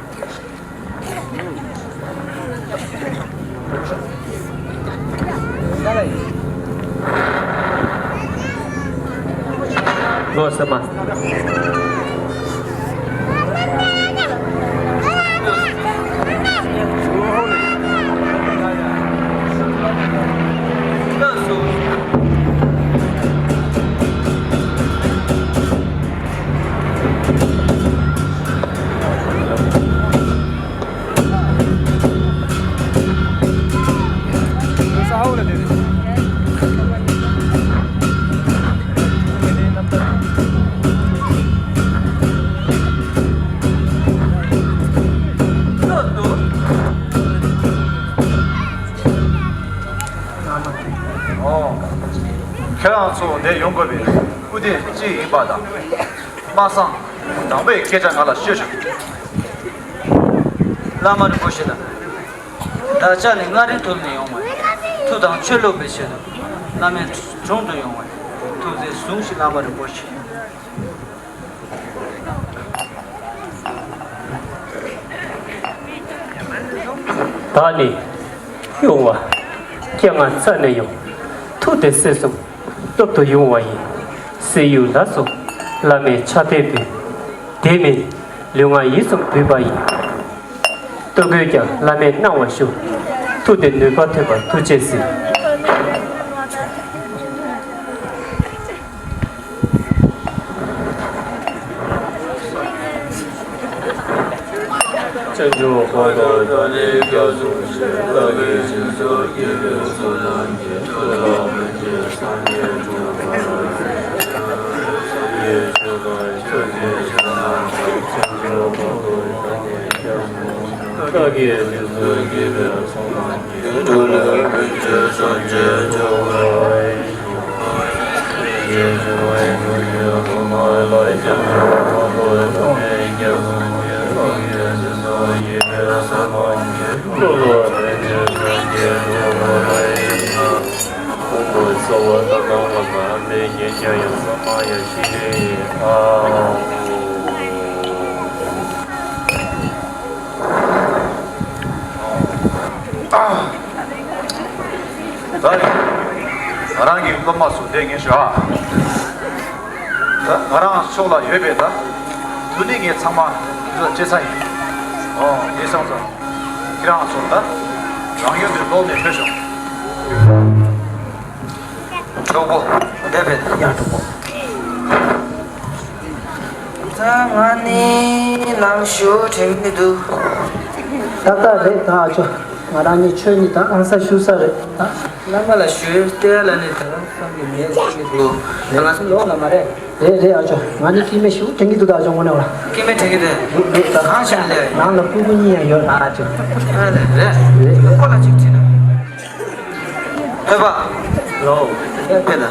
ལོ་ས་མ། ཁྱེད་རང་ཚོ་འདིར་ཡོང་དགོས་པའི་སྐུ་དེ་ཅི་ཡིན་པ་དང་། སྨྲ་བསམ་དང་པོའི་སྐད་ཆ་ང་ལ་ཤོད་ཤོག་བླ་མ་རིན་པོ་ཆེ་དང་། བདག་ཅག་ནི་མངའ་རིས་ཁྲོད་ནས་ཡོང་བ་ཡིན། མཐུ་དང་ཆོས་སློབ་པའི་ཆེད་དུ་བླ་མའི་དྲུང་དུ་ཡོང་བ་ཡིན། ཐུགས་རྗེས་བཟུང་ཞིག་བླ་མ་རིན་པོ་ཆེ། བདག་ནི་ཡོང་བ་སྐྱེ་ང་རྩ་ནས་ཡོང་། མཐུ་དེ་སྲིད་གསུམ་སྟོབས་དུ་ཡོང་བ་ཡིན། སྲིད་ཡུལ་ལ་སོགས་བླ་མའི་ཕྱག་དེ་འབུལ། དེ་མིན་ལུས་ངག་ཡིད་གསུམ་འབུལ་བ་ཡིན། ལྟོ་གོས་ཀྱང་བླ་མས་གནང་བ་ཞུ། མཐུ་དེ་ནུས་པ་ཐོན་པར་ཐུགས་རྗེས་གཟིགས། ད་རེས་ང་རང་གི་སློབ་མ་ཚོ་དེ་ངས་ཞུ་ཨ། ད་ང་རང་ཕྱོགས་ལ་ཡོད་པའི་ད་དུ་ནི་ངས་ཚང་མ་འདི་ལ་བྱེད་ས་ཡིན། ཨོ་དེ་སོང་ཙང་ཁྱེད་རང་ཚོ་ད་རང་ཡུལ་དུ་ལོག་ནས་ཕེབས་ཤོག་གྲོགས་པོ། འདས་པའི་ཡང་གྲོགས་པོ། ད་ང་ནི་ལམ་ཞུ་དྲན་གྱི་འདུག་ཏག་ཏག་རེད་ད་ཨ་ཅོ། ང་རང་གཉིས་ཆོས་གཉིས་ད་ཨང་ས་ཞུ་ས་རེད་ད། བླ་མ་ལ་ཞུས་ཏེ་ལ་ནི་ད་བསམ་གྱི་མེད་བསམ་གྱི་འདུག་ད་ང་ཚོ་ལོག་ལ་མ་རེད། རེད་རེད་ཨ་ཅོ། ང་ནི་སྐྱེ་དམན་ཞུ་དྲན་གྱི་འདུག་ད་ཨ་ཅོ་དངོས་གནས་ལ། སྐྱེ་དམན་དྲན་གྱི་འདུག་འདུག་འདུག་ད་གང་ཤེས་ལས། ནང་ལ་སྤུ་གུ་གཉིས་ཡང་ཡོད་ད་ཨ་ཅོ། ཨ་ལས་རེད། རེད་རེད། ཁོ་ལ་ཅིག་དྲིས་ན། ཨེ་པ། ལོ། ཨེ་པེ་ད།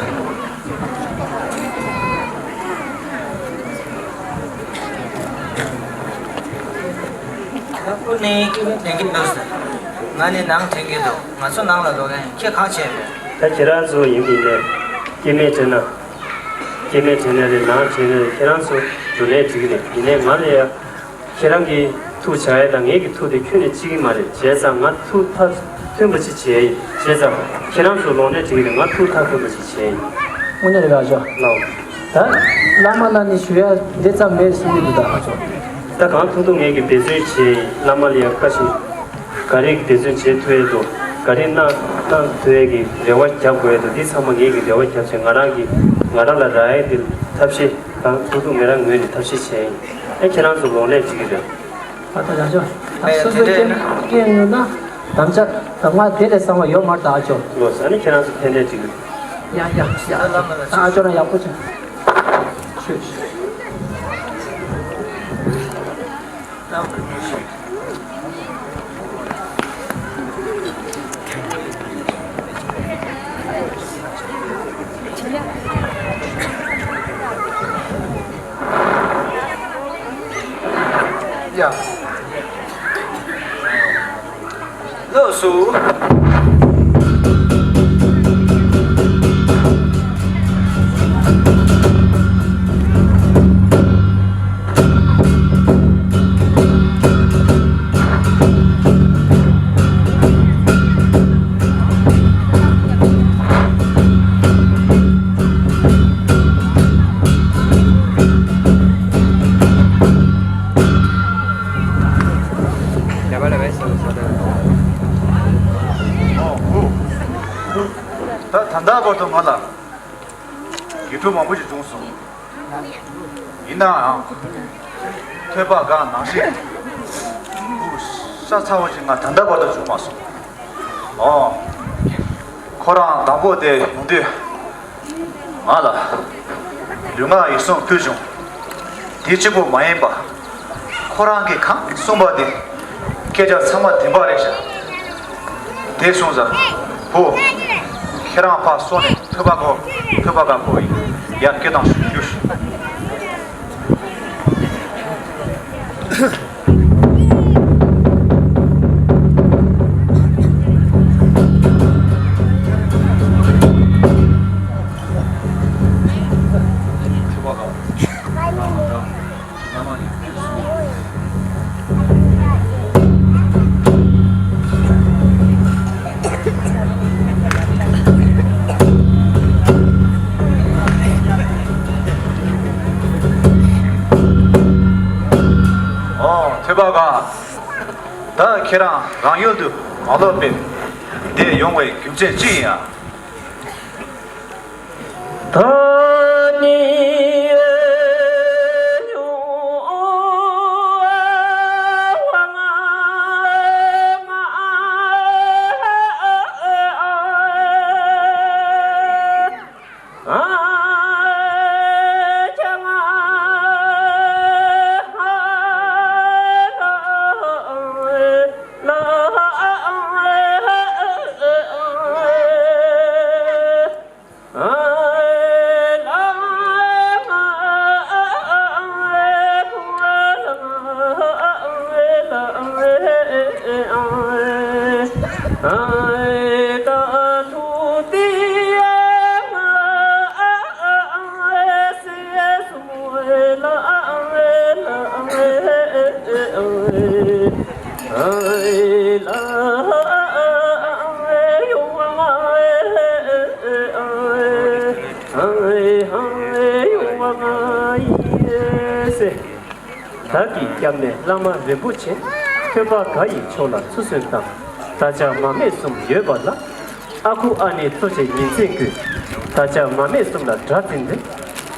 ནས་སྐྱེ་དམན་དྲན་གྱི་འདུག་ང་ནི་ནང་དྲན་གྱི་འདུག་ང་ཚོ་ནང་ལ་འགྲོ་མཁན་ཁྱེད་གང་བྱས་རེད། ད་ཁྱེད་རང་ཚོ་ཡིན་པ་ཡིན་ནའི་སྐྱེ་དམན་དྲན་ན། སྐྱེ་དམན་དྲན་ན་རེད། ནང་དྲན་ན་རེད། ཁྱེད་རང་ཚོ་འགྲོ་ནའི་འགྲིག་གི་རེད། ཡིན་ནའི་ང་ལ་ཡ། ཁྱེད་རང་གི་ཐུགས་བྱ་ཡ་དང་ངེད་ཀྱི་ཐུགས་དེ་ཁྱོན་ནས་གཅིག་གི་མ་རེད། བྱས་ཙང་ང་ཐུགས་མཐའ་མཐུན་པ་ཅིག་བྱས་ཡིན། བྱས་ཙང་ཁྱེད་རང་ཚོ་ལོག་ནའི་འགྲིག་གི་རེད། ང་ཐུགས་མཐའ་མཐུན་པ་ཅིག་བྱས་ཡིན། དངོས་གནས་རེད་པས་ཨ་ཅོ། ལགས། ད་བླ་མ་ལ་ནི་ཞུ་ཡ་འདི་ཙམ་མེད་གསུང་གི་འདུག་ད་ཨ་ཅོ། ད་གང་ཐུབ་ཐུབ་ངེད་ཀྱིས་འབད་བརྩོན་བྱས་ཡིན། བླ་མ་ལ་ཡ་བཀའ་བཞིན་ག་རེ་འབད་བརྩོན་བྱེད་ཐུབ་ཡས་འདུག་ག་རེ་གནང་གནང་ཐུབ་ཡས་ཀྱི་རེ་བ་རྒྱབ་དགོས་ཡས་འདུག་འདི་ཚང་མ་ངེད་ཀྱིས་རེ་བ་རྒྱབ་བྱས། ང་རང་གིས་ང་རང་ལ་རག་ཡས་འདི་ཐབས་ཤེས་གང་ཐུབ་ཐུབ་ངེད་རང་ངོས་ནས་ཐབས་ཤེས་བྱས་ཡིན། ཨེ་ཁྱེད་རང་ཚོ་ལོག་ལས་བྱེད་ཀྱི་རེད། ཨ་ད་ཡང་ཅོ། ད་སོ་སོ་སྐྱེ་སྐྱེ་ཡོད་ན་དམ་བཅའ་ད་ང་དེ་ལས་གསང་བ་ཡོད་མ་རེད་ད་ཨ་ཅོ། ལོ་ས་ནི་ཁྱེད་རང་ཚོ་ཕན་བདེ་ཅིག་ཡ་ཡ་ཡ། ད་ཨ་ཅོ་རང་ཡག་པོ་བྱུང་། ཤོད་ཤོད། ཡ། ལགས་སོ། ད་ད་ལྟ་བར་དུ་ང་ལ་ཡིག་འབྲུ་མང་པོ་ཞིག་བྱུང་སོང་། ཡིན་ནའང་ཐོས་པ་དགའ་ནང་བཞིན་ཤ་ཚ་བོ་ཞིག་ང་ད་ལྟ་བར་དུ་བྱུང་མ་སོང་། ཨོ། ཁོ་རང་དང་པོ་དེ་ཡོང་དུས་ང་ལ་ལུས་ངག་ཡིད་གསུམ་ཕུལ་བྱུང་། དེ་གཅིག་པོ་མ་ཡིན་པ། ཁོ་རང་གིས་གང་གསུངས་པ་དེ་སྐད་ཆ་ཚང་མ་བདེན་པ་རེད་ཤག་དེ་སོང་ཙང་བུ། ཁྱེད་རང་ཕར་སོང་ནས་ཐོས་པ་གོ། ཐོས་པ་ག་གོ་ཡིན། ཡར་སྐད་བཏང་ཞུ་ཞུ། ཨོ། ཐོས་པ་ག་ད་ཁྱེད་རང་རང་ཡུལ་དུ་མ་ལོག་པའི་འདིར་ཡོང་བའི་རྒྱུ་མཚན་ཅི་ཡིན་ཡང་། ད་ནི། བདག་གིས་སྐྱབས་གནས་བླ་མ་རིན་པོ་ཆེ། ཐོས་པ་དགའ་ཡི་མཆོག་ལ་ཚུར་གསོན་དང་། བདག་ཅག་མ་སྨད་གསུམ་ཡོད་པ་ལ། ཨ་ཁུ་ཨ་ནེ་གཙོ་བྱས་ཉིན་མཚན་དགོས། བདག་ཅག་མ་སྨད་གསུམ་ལ་དགྲ་འཛིན་འདི།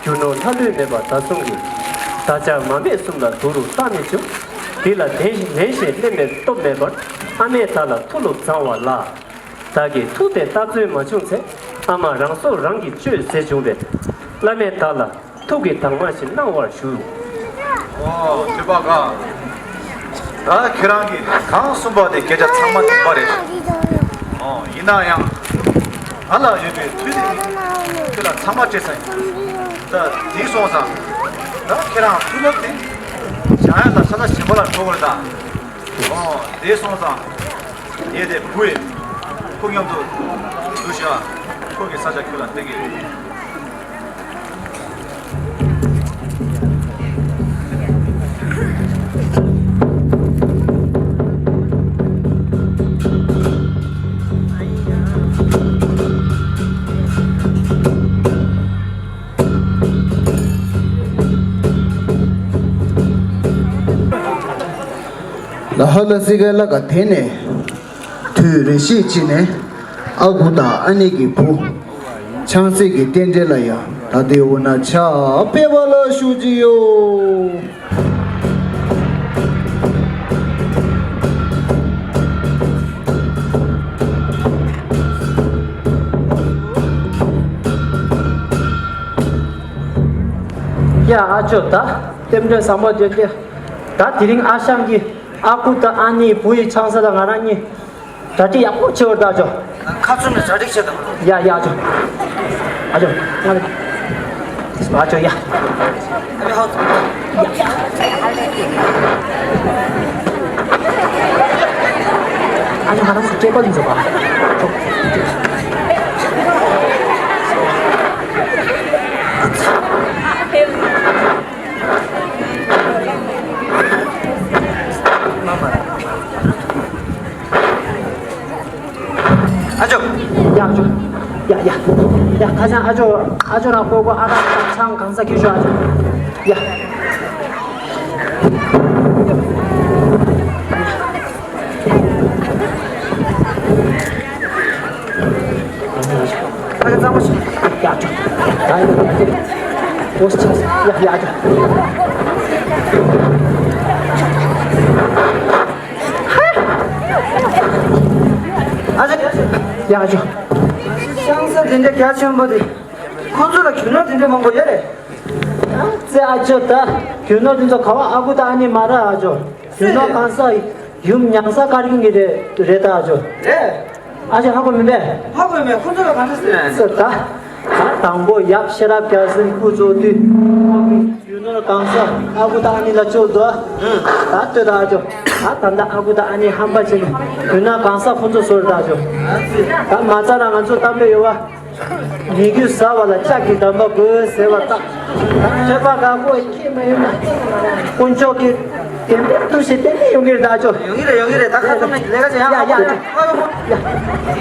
རྒྱུ་ནོར་ལྷ་ལུས་མེད་པ་བདག་བསྲུང་གི། བདག་ཅག་མ་སྨད་གསུམ་ལ་སྡུག་རུ་རྟག་མི་འཇུག་འདི་ལ་དེ་ལན་ཞེས་སླེབས་མེད་སྟོབས་མེད་པར། ཨ་མས་བདག་ལ་ཐུགས་བློ་བཟང་བ་ལ། བདག་གིས་ཐུགས་དེ་ལྟར་བརྩོན་མ་བྱུང་ཚེ། ཨ་མ་རང་སྲོག་རང་གིས་གཅོད་ཟེར་བྱུང་བས། བླ་མས་བདག་ལ་ཐུགས་ཀྱི་དྭངས་མ་ཞིག་གནང་བར་ཞུ། ཨོ། ཐོས་པ་ག་ད་ཁྱེད་རང་གིས་གང་གསུངས་པ་དེ་སྐད་ཆ་ཚང་མ་བདེན་པ་རེད། ཨོ། ཡིན་ན་ཡང་ང་ལ་ཡོད་པའི་ཐུགས་དེ་ཁྱེད་ལ་ཚང་མ་སྤྲད་ཚར་ཡིན། ད་དེ་སོང་ཙང་ད་ཁྱེད་རང་ཐུགས་ལབ་དེ་བྱང་ཡ་ལ་ས་ལ་ཞིམ་པ་ལ་འགྲོ་དགོས་རེད་ད། ཨོ་དེ་སོང་ཙང་ངས་དེ་བུ་ཡིན། ཁོ་མཉམ་དུ་འདུག་བྱ། ཁོ་གི་ས་ཆ་ཁྱོད་ལ་སྟེར་གི་ཡོད། ལ་ཧ་ལ་སི་ཀ་ལ་ག་དེ་ནས། དུས་རེ་ཞིག་ཅིག་ནས་ཨ་ཁུ་དང་ཨ་ནེ་གི་བུ་ཆང་སྲིད་ཀྱི་རྟེན་འབྲེལ་ལ་ཡང་ད་ལྟའི་འོ་ན་ཆ་ཕེབས་པ་ལ་ཞུ་གི་ཡོད། ཡ་ཨ་ཅོ་ད་རྟེན་འབྲེལ་བཟང་པོ་དེ་འདྲ། ད་དེ་རིང་ཨ་ཞང་གི་ཨ་ཁུ་དང་ཨ་ནེའི་བུ་ཡི་ཆང་ས་དང་ང་རང་གཉིས་གྲ་སྒྲིག་ཡག་པོ་བྱེད་འོར་ད་ཨ་ཅོ། ཁ་བཙུམ་ནས་གྲ་སྒྲིག་བྱེད་དང་། ཡ་ཡ་ཨ་ཅོ། ཨ་ཅོ་ང་ལ་ཨ་ཅོ་ཡ། ཨ་ཅོ་ང་རང་ཚོ་སྐྱེས་པ་ཡིན་ཟེར་བ། ཨ་ཅོ། ཡ་ཨ་ཅོ། ཡ་ཡ། ཡ་ཁ་སང་ཨ་ཅོ་ཨ་ཅོ་རང་ཀོ་ཀོ་ཨ་ར་ཆང་གང་ས་ཁྱི་ཤོ་ཨ་ཅོ། ཡ། ཨ་ཅོ་གཙང་མ་ཞིག་ཡ་ཨ་ཅོ། ད་ཡ་ཨ་ཅོ། ཡ་ཡ་ཨ་ཅོ། ཨ་ཅོ། ཡ་ཨ་ཅོ། ཤང་ས་དེ་འདྲ་རྒྱ་ཆེན་པོ་དེ། ཁོ་ཚོ་ལ་རྒྱུ་ནོར་དེ་འདྲ་མང་པོ་ཡོད་རེད། ཙེ་ཨ་ཅོ་ད། རྒྱུ་ནོར་དེ་ཚོ་ག་བ་ཨ་ཁུ་ད་ཨ་ནེ་མ་ར་ཨ་ཅོ། རྒྱུ་ནོར་གང་ས་ཡུམ་མྱང་ས་དཀར་ཡུམ་གྱི་རེད་རེད་ད་ཨ་ཅོ། རེད། ཨ་ཅོ་ཧ་གོ་མིན་པས། ཧ་གོ་མེད་ཁོ་ཚོ་ལ་གང་འདྲ་ཟེར། ཙེ་ད། ད་དང་པོ་ཡབ་ཤེས་རབ་རྒྱལ་མཚན་སྐུ་གཙོ་དུས། རྒྱུ་ནོར་གང་ས་ཨ་ཁུ་ད་ཨ་ནེ་ལ་བཅོལ་དོ། ད་ལྟོས་ད་ཨ་ཅོ། ད་ད་ལྟ་ཨ་ཁུ་ད་ཨ་ནེ་ཧམ་པ་བྱས་ནས་རྒྱུ་ནོར་གང་ས་ཁོ་ཚོ་ཟོར་ད་ཨ་ཅོ། ད་མ་རྩ་ར་ང་ཚོ་གཏམ་དཔེ་ཡོད་བ། ཉེ་རྒྱུ་ཟ་བ་ལ་ལྕགས་ཀྱི་འདམ་པ་དགོས་ཟེར་བ་ལྟར། ཐོས་པ་དགའ་པོ་ཁྱེད་མ་ཡོང་ན། དཀོན་མཆོག་གི་བདེན་པའི་ཐུགས་རྗེ་གཏན་ནས་ཡོང་གི་རེད་ད་ཨ་ཅོ། ཡོང་གི་རེད་ཡོང་གི་རེད། ད་ཁ་ཐུག་ནས་ལས་ཀ་བྱེད་ཡ་ཡ་ཡ་ཨ་ཅོ།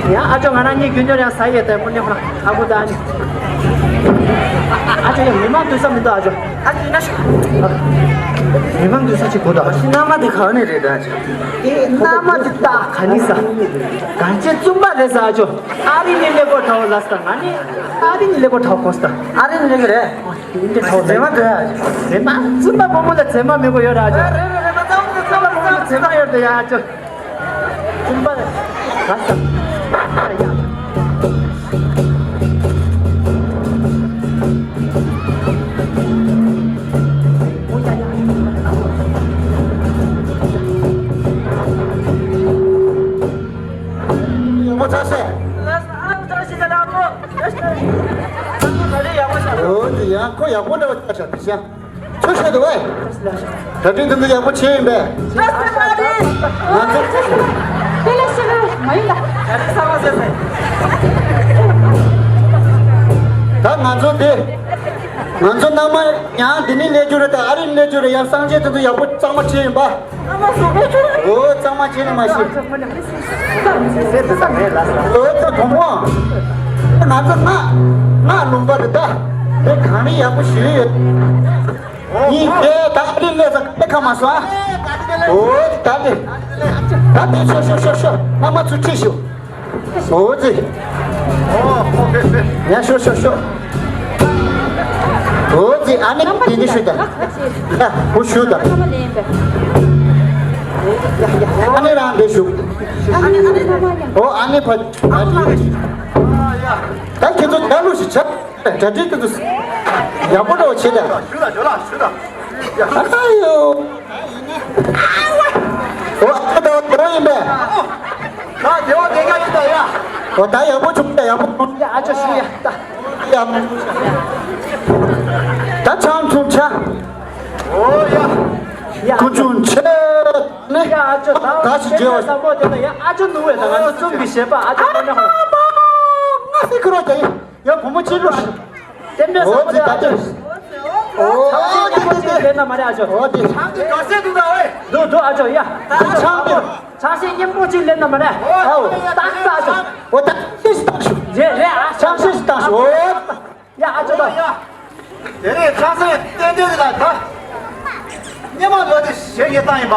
ཡ་ཡ་ཨ་ཅོ་ང་རང་གཉིས་རྒྱུ་ནོར་ཡང་ཟ་ཡས་དེ་དངོས་གནས་ཁོ་རང་ཨ་ཁུ་ད་ཨ་ནེ། ཨ་ཅོ་ཡ་མི་མང་སྡོད་ས་མི་འདུག་ཨ་ཅོ། ཨ་ཅོ་ཡིན་ན་ཤོག་མི་མང་སྡོད་ས་ཅིག་དགོས་འདུག་ཨ་ཅོ། མནའ་མ་དེ་ག་ནས་རེད་ད་ཨ་ཅོ། ཨེ་མནའ་མ་དེ་ད་ག་ནས་ཟ། གང་ཅི་བཙུན་པ་རེད་ཟ་ཨ་ཅོ། ཨ་རི་ནས་ཀླད་ཀོར་ཐོག་ལ་ཟ། ང་ནི་ཨ་རི་ནས་ཀླད་ཀོར་ཐོག་གོ་ཟ། ཨ་རི་ནས་ཀླད་ཀོར་རེད། འདི་ཐོག་མཛེས་མ་འདོད་ཡ། མཛེས་མ་བཙུན་པ་སྤོ་མོ་ལ་མཛེས་མ་མི་དགོས་ཡོད་ར་ཨ་ཅོ། རེད་རེད་རེད། ད་ཚང་མ་ཚང་མ་བཙུན་པ་མཛེས་མ་ཡོད་འདོད་ཡ་ཨ་ཅོ། བཙུན་པ་ག་ས་ཡ། ཡག་པོ་ཚར་སོང་། ཨོ་དེ་ཡང་ཁོ་ཡག་པོ་འདྲ་བ་ཆགས་ཤག་དེ་ཤ། ཚོད་ཤོད་དུ་བས། གྲ་སྒྲིག་དེ་ཚོ་ཡག་པོ་བྱས་ཡིན་པས། ང་ཚོ། དེ་ལས་ཤི་བས་མ་ཡིན་ད། ད་ང་ཚོ་དེ། ང་ཚོ་ནང་མ་ཡང་འདི་ནས་སླེབས་རྒྱུ་རེད་ད་ཨ་རི་ནས་སླེབས་རྒྱུ་རེད། ཡང་སངས་རྒྱས་དེ་ཚོ་ཡག་པོ་གཙང་མ་བྱས་ཡིན་པ། འོ་གཙང་མ་བྱས་ནས་མ་ཤི། འོ་ཚོ་དོ་མོ། ང་ཚོ་ང་ང་ལུང་པ་རེད་ད། དེ་གང་རེད་ཡག་པོ་ཞུས་ཡོད། ཡིན་པས་ད་ཨ་རི་སླེབས་ས་ཁ་མ་སོང་ཨ། འོ་ད་དེ། ད་དེ་ཤོ་ཤོ་ཤོ་ཤོ་ཨ་མ་ཚུར་ཁྲིད་ཤོག་འོ་ཙི། ཡ་ཤོ་ཤོ་ཤོ། འོ་ཙི་ཨ་ནི་དེ་འདི་ཤོད་ད། ཨ་ཁུ་ཤོད་ད། ཨ་ནི་རང་འདི་ཤོད། འོ་ཨ་ནི་ཕ། ད་ཁྱེད་ཚོ་ད་ལུགས་ཤིག་ཆ། གྲ་སྒྲིག་དེ་ཚོ་ཡག་པོ་འདྲ་བོ་བྱེད་དང་། ཞུ་དང་ཞུ་དང་ཞུ་དང་། ཨ་ཡོ། འོ་ཨ་ད་འོ་ཡིན་པས། ད་དེ་འོ་དེ་ག་ཡིན་ད་ཡ། འོ་ད་ཡག་པོ་བྱུང་ད་ཡག་པོ་བྱུང་། ཡ་ཨ་ཅོ་ཞུ་ཡ་ད། ཡ། ད་ཆང་འཐུང་ཆ། འོ་ཡ། ཡ་ཀུ་ཅུང་ཆེ། ནི། ཡ་ཨ་ཅོ། ད་ཞིག་བརྗོད་པ། བསམ་པོ་དེ་ལ་ཡ་ཨ་ཅོ་ནུ་བས་ད་ང་ཚོ་ཙུམ་གི་བཞེད་པ་ཨ་ཅོ་ནུ་ནས་ཧོ། ང་སི་ཁུ་རོ་ཀྱ་ཡི་ཡ་བུ་མོ་ཅི་ལུ། བསྟན་པའི་བཟང་པོ་དེ་ཨ་ཅོ། ཨོ་ཚང་སེ་སྙན་པོ་ཅི་ལེན་ན་མ་རེད་ཨ་ཅོ། ཨོ་དེ་ཚང་དེ་ག་སེ་འདུག་ད་ཨོ། འདུག་འདུག་ཨ་ཅོ་ཡ། ཚང་དེ་ཚང་སེ་སྙན་པོ་ཅི་ལེན་ན་མ་རེད། ཨོ་ཏག་ཏག་ཨ་ཅོ། ཨོ་ཏག་ཏག་ཏག་ཞུ། རེད་རེད་ཨ། ཚང་སེ་ཏག་ཞུ་ཨོ། ཡ་ཨ་ཅོ་ད། དེ་རིང་ཚང་སེ་བསྟན་དོན་ལ་ད། སྙེ་མ་ལོ་དེ་ཞེ་ཡེ་བཏང་ཡིན་པ།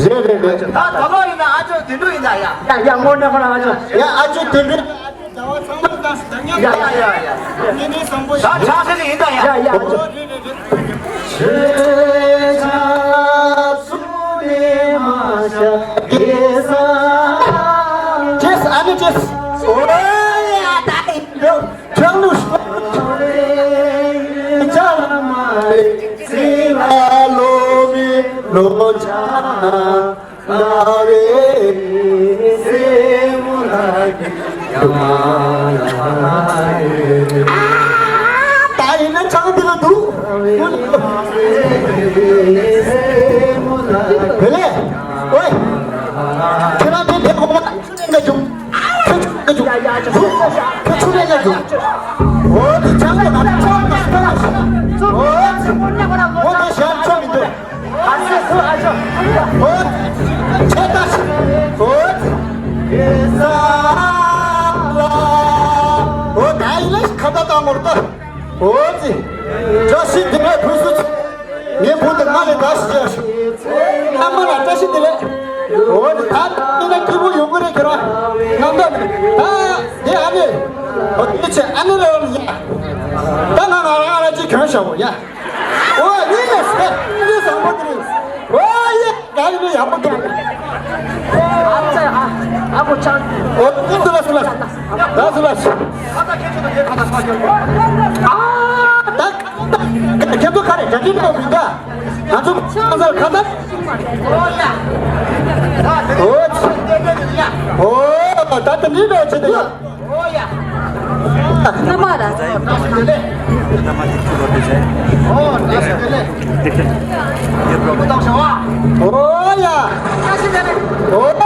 རེད་རེད་རེད། ད་ད་ལོ་ཡིན་ན་ཨ་ཅོ་དེ་འདྲ་ཡིན་ད་ཡ། ཡ་ཡ་དངོས་གནས་ཁོ་རང་ཨ་ཅོ། ཡ་ཨ་ཅོ་དེ་འདྲ། ཡ་ཡ་ཡ་ཡ། ད་ཚང་སེ་ཡིན་ད་ཡ། ཡ་ཡ་ཨ་ཅོ། ཅེས་ཨ་ནི་ཅེས། ཨོ་ཡ་ད་ཡིན་འདུག་ཁྱང་ལུ་ཤོ། ཅ་ལ་མ་རེ་སི་ལ་ལོ་མི་ལོ་ཅ་ལ་བེ་སེ་མོ་ལ་གི་ཡ་མ་ལ་རེ། ད་ཡིན་ན་ཆང་འདི་ལ་འདུག་བེ་ལེ། ཝེ། ཁྱེད་རང་དེ་དེ་གོ་མ། ཆུ་ལེན་ག་འཇུག་ཆུ་ཆུ་ག་འཇུག་ཆུ་ཆུ་ཆུ་ལེན་ག་འཇུག་འོ་དེ་ཆང་གི་ནང་ཆང་གི་ནང་ཆང་གི་འོ་དེ་འོ་དེ་ཞག་ཆོ་མི་འདུག་འོ་ཆེ་ད་འོ་དེ་ས་ལ་འོ་ད་ཡིན་ལ་ཁ་ད་ད་མོར་ད། འོ་ཙི། བཀྲ་ཤིས་བདེ་ལེགས་བུ་སུ་ཚོ། ངའི་བུ་དེ་མ་ལས་ད་ཞིག་ཡ་ཤོག་ཨ་མ་ལ་བཀྲ་ཤིས་བདེ་ལེགས། འོ་ཙི་ད་ཨ་ན་སྐྱིད་པོ་ཡོང་གི་རེད་ཁྱེད་རང་། ནང་ད་ད་དེ་ཨ་ནེ། འོ་དེ་ཆེ་ཨ་ནེ་ལ་ཡོང་ཡ། ད་ང་ང་རང་ཨ་ར་ཅིག་གྱོན་བཞག་འོ་ཡ། འོ་ཡིན་ལ་སེ་ཨ་ནེ་བཟང་པོ་དེ་རེད། འོ་ཡ། ད་ཡིན་ན་ཡག་པོ་འདུག་ཨ་ཙི་ཨ་ཨ་ཁུ་ཆང་། འོ་ལགས་སོ་ལགས་སོ་ལགས་སོ། ལགས་སོ་ལགས་སོ། ཨ་ད་ཁྱེད་ཚོ་ག་རེ་ག་གིན་འགྲོ་མི་འདུག་ང་ཚོ་ཁ་སང་ཁ་སང་། འོ་ད་དེ་འདྲའི་འགྲོ་བྱེད་དུ་ཡོད། ཨོ་ཡ། ཨོ་ཡ། ཨོ་ཡ།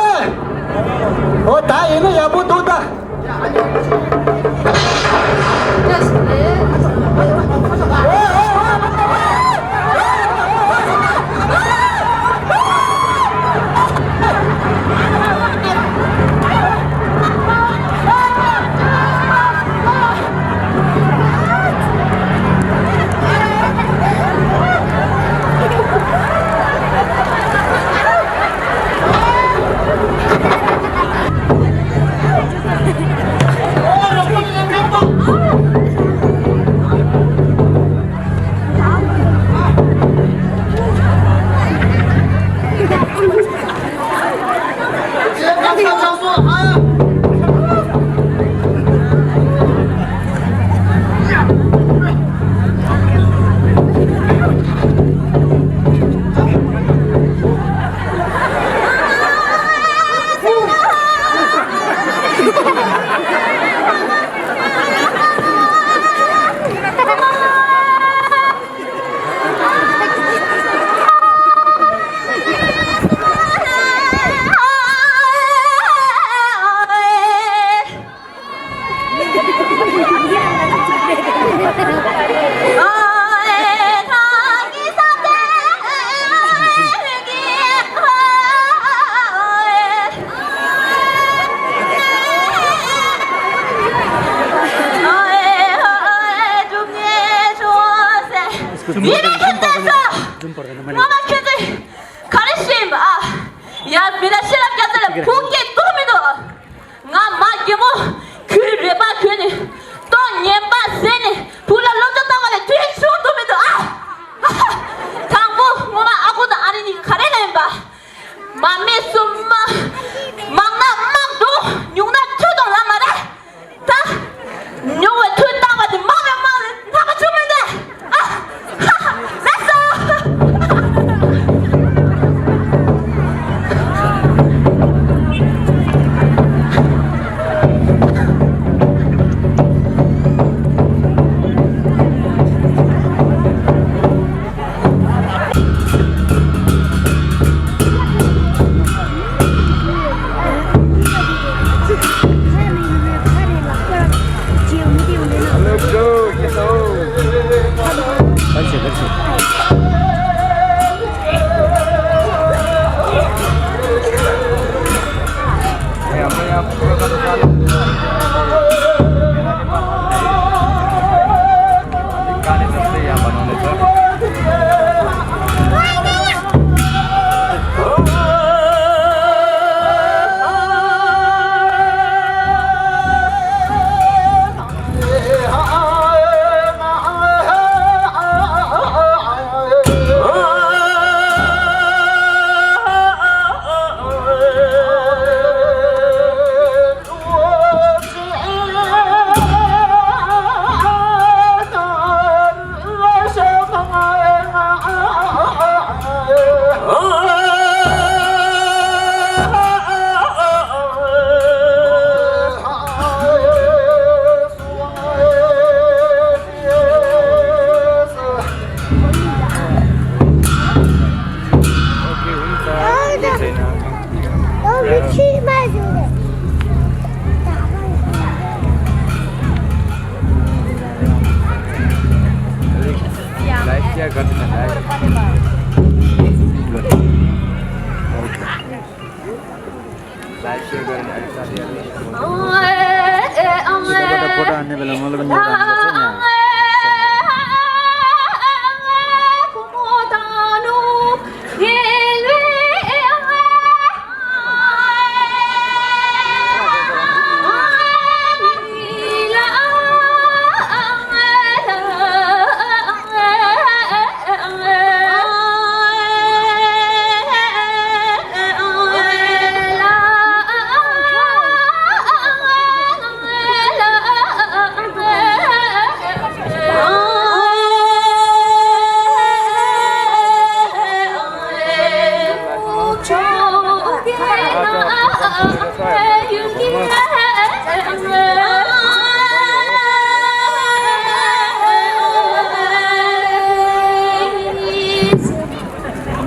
ཨོ་ད་ཡིན་ན་ཡག་པོ་འདུག་ད། ཡིན་ན་ཁྱེད་ཚོས་ངོ་མ་ཁྱེད་ཚོས་ག་རེ་ཤེས་ཡིན་པ་ཨ། ཡ་མི་ལ་ཤེས་རབ་རྒྱ་མཚོ་ལ་ཁུག་ཀྱེ་ཏོ་མི་འདུག་ང་མ་རྒན་མོ་ཁྱོད་རེ་པ་གྱོན་ནས་ཏོ་ངན་པ་ཟས་ནས་བུ་ལ་སློབ་སྦྱོང་བཏང་བ་ལས་དུས་ཆུང་དུ་མི་འདུག་ཨ། དང་པོ་ངོ་མ་ཨ་ཁུ་དང་ཨ་རི་གཉིས་ག་རེ་ལ་ཡིན་པ། མ་སྨད་སུ་མ། མང་ན་དམག་འདུག་ཉུང་ན་མཐུ་གཏོང་ལ་མ་རེད། ད། ཉུང་བའི་མཐུ་བཏང་བ་དེ་མང་བའི་དམག་ལས་ཐག་ཆོད་མི་འདུག་ཨ། ཧ་ཧ། ལགས་སོ།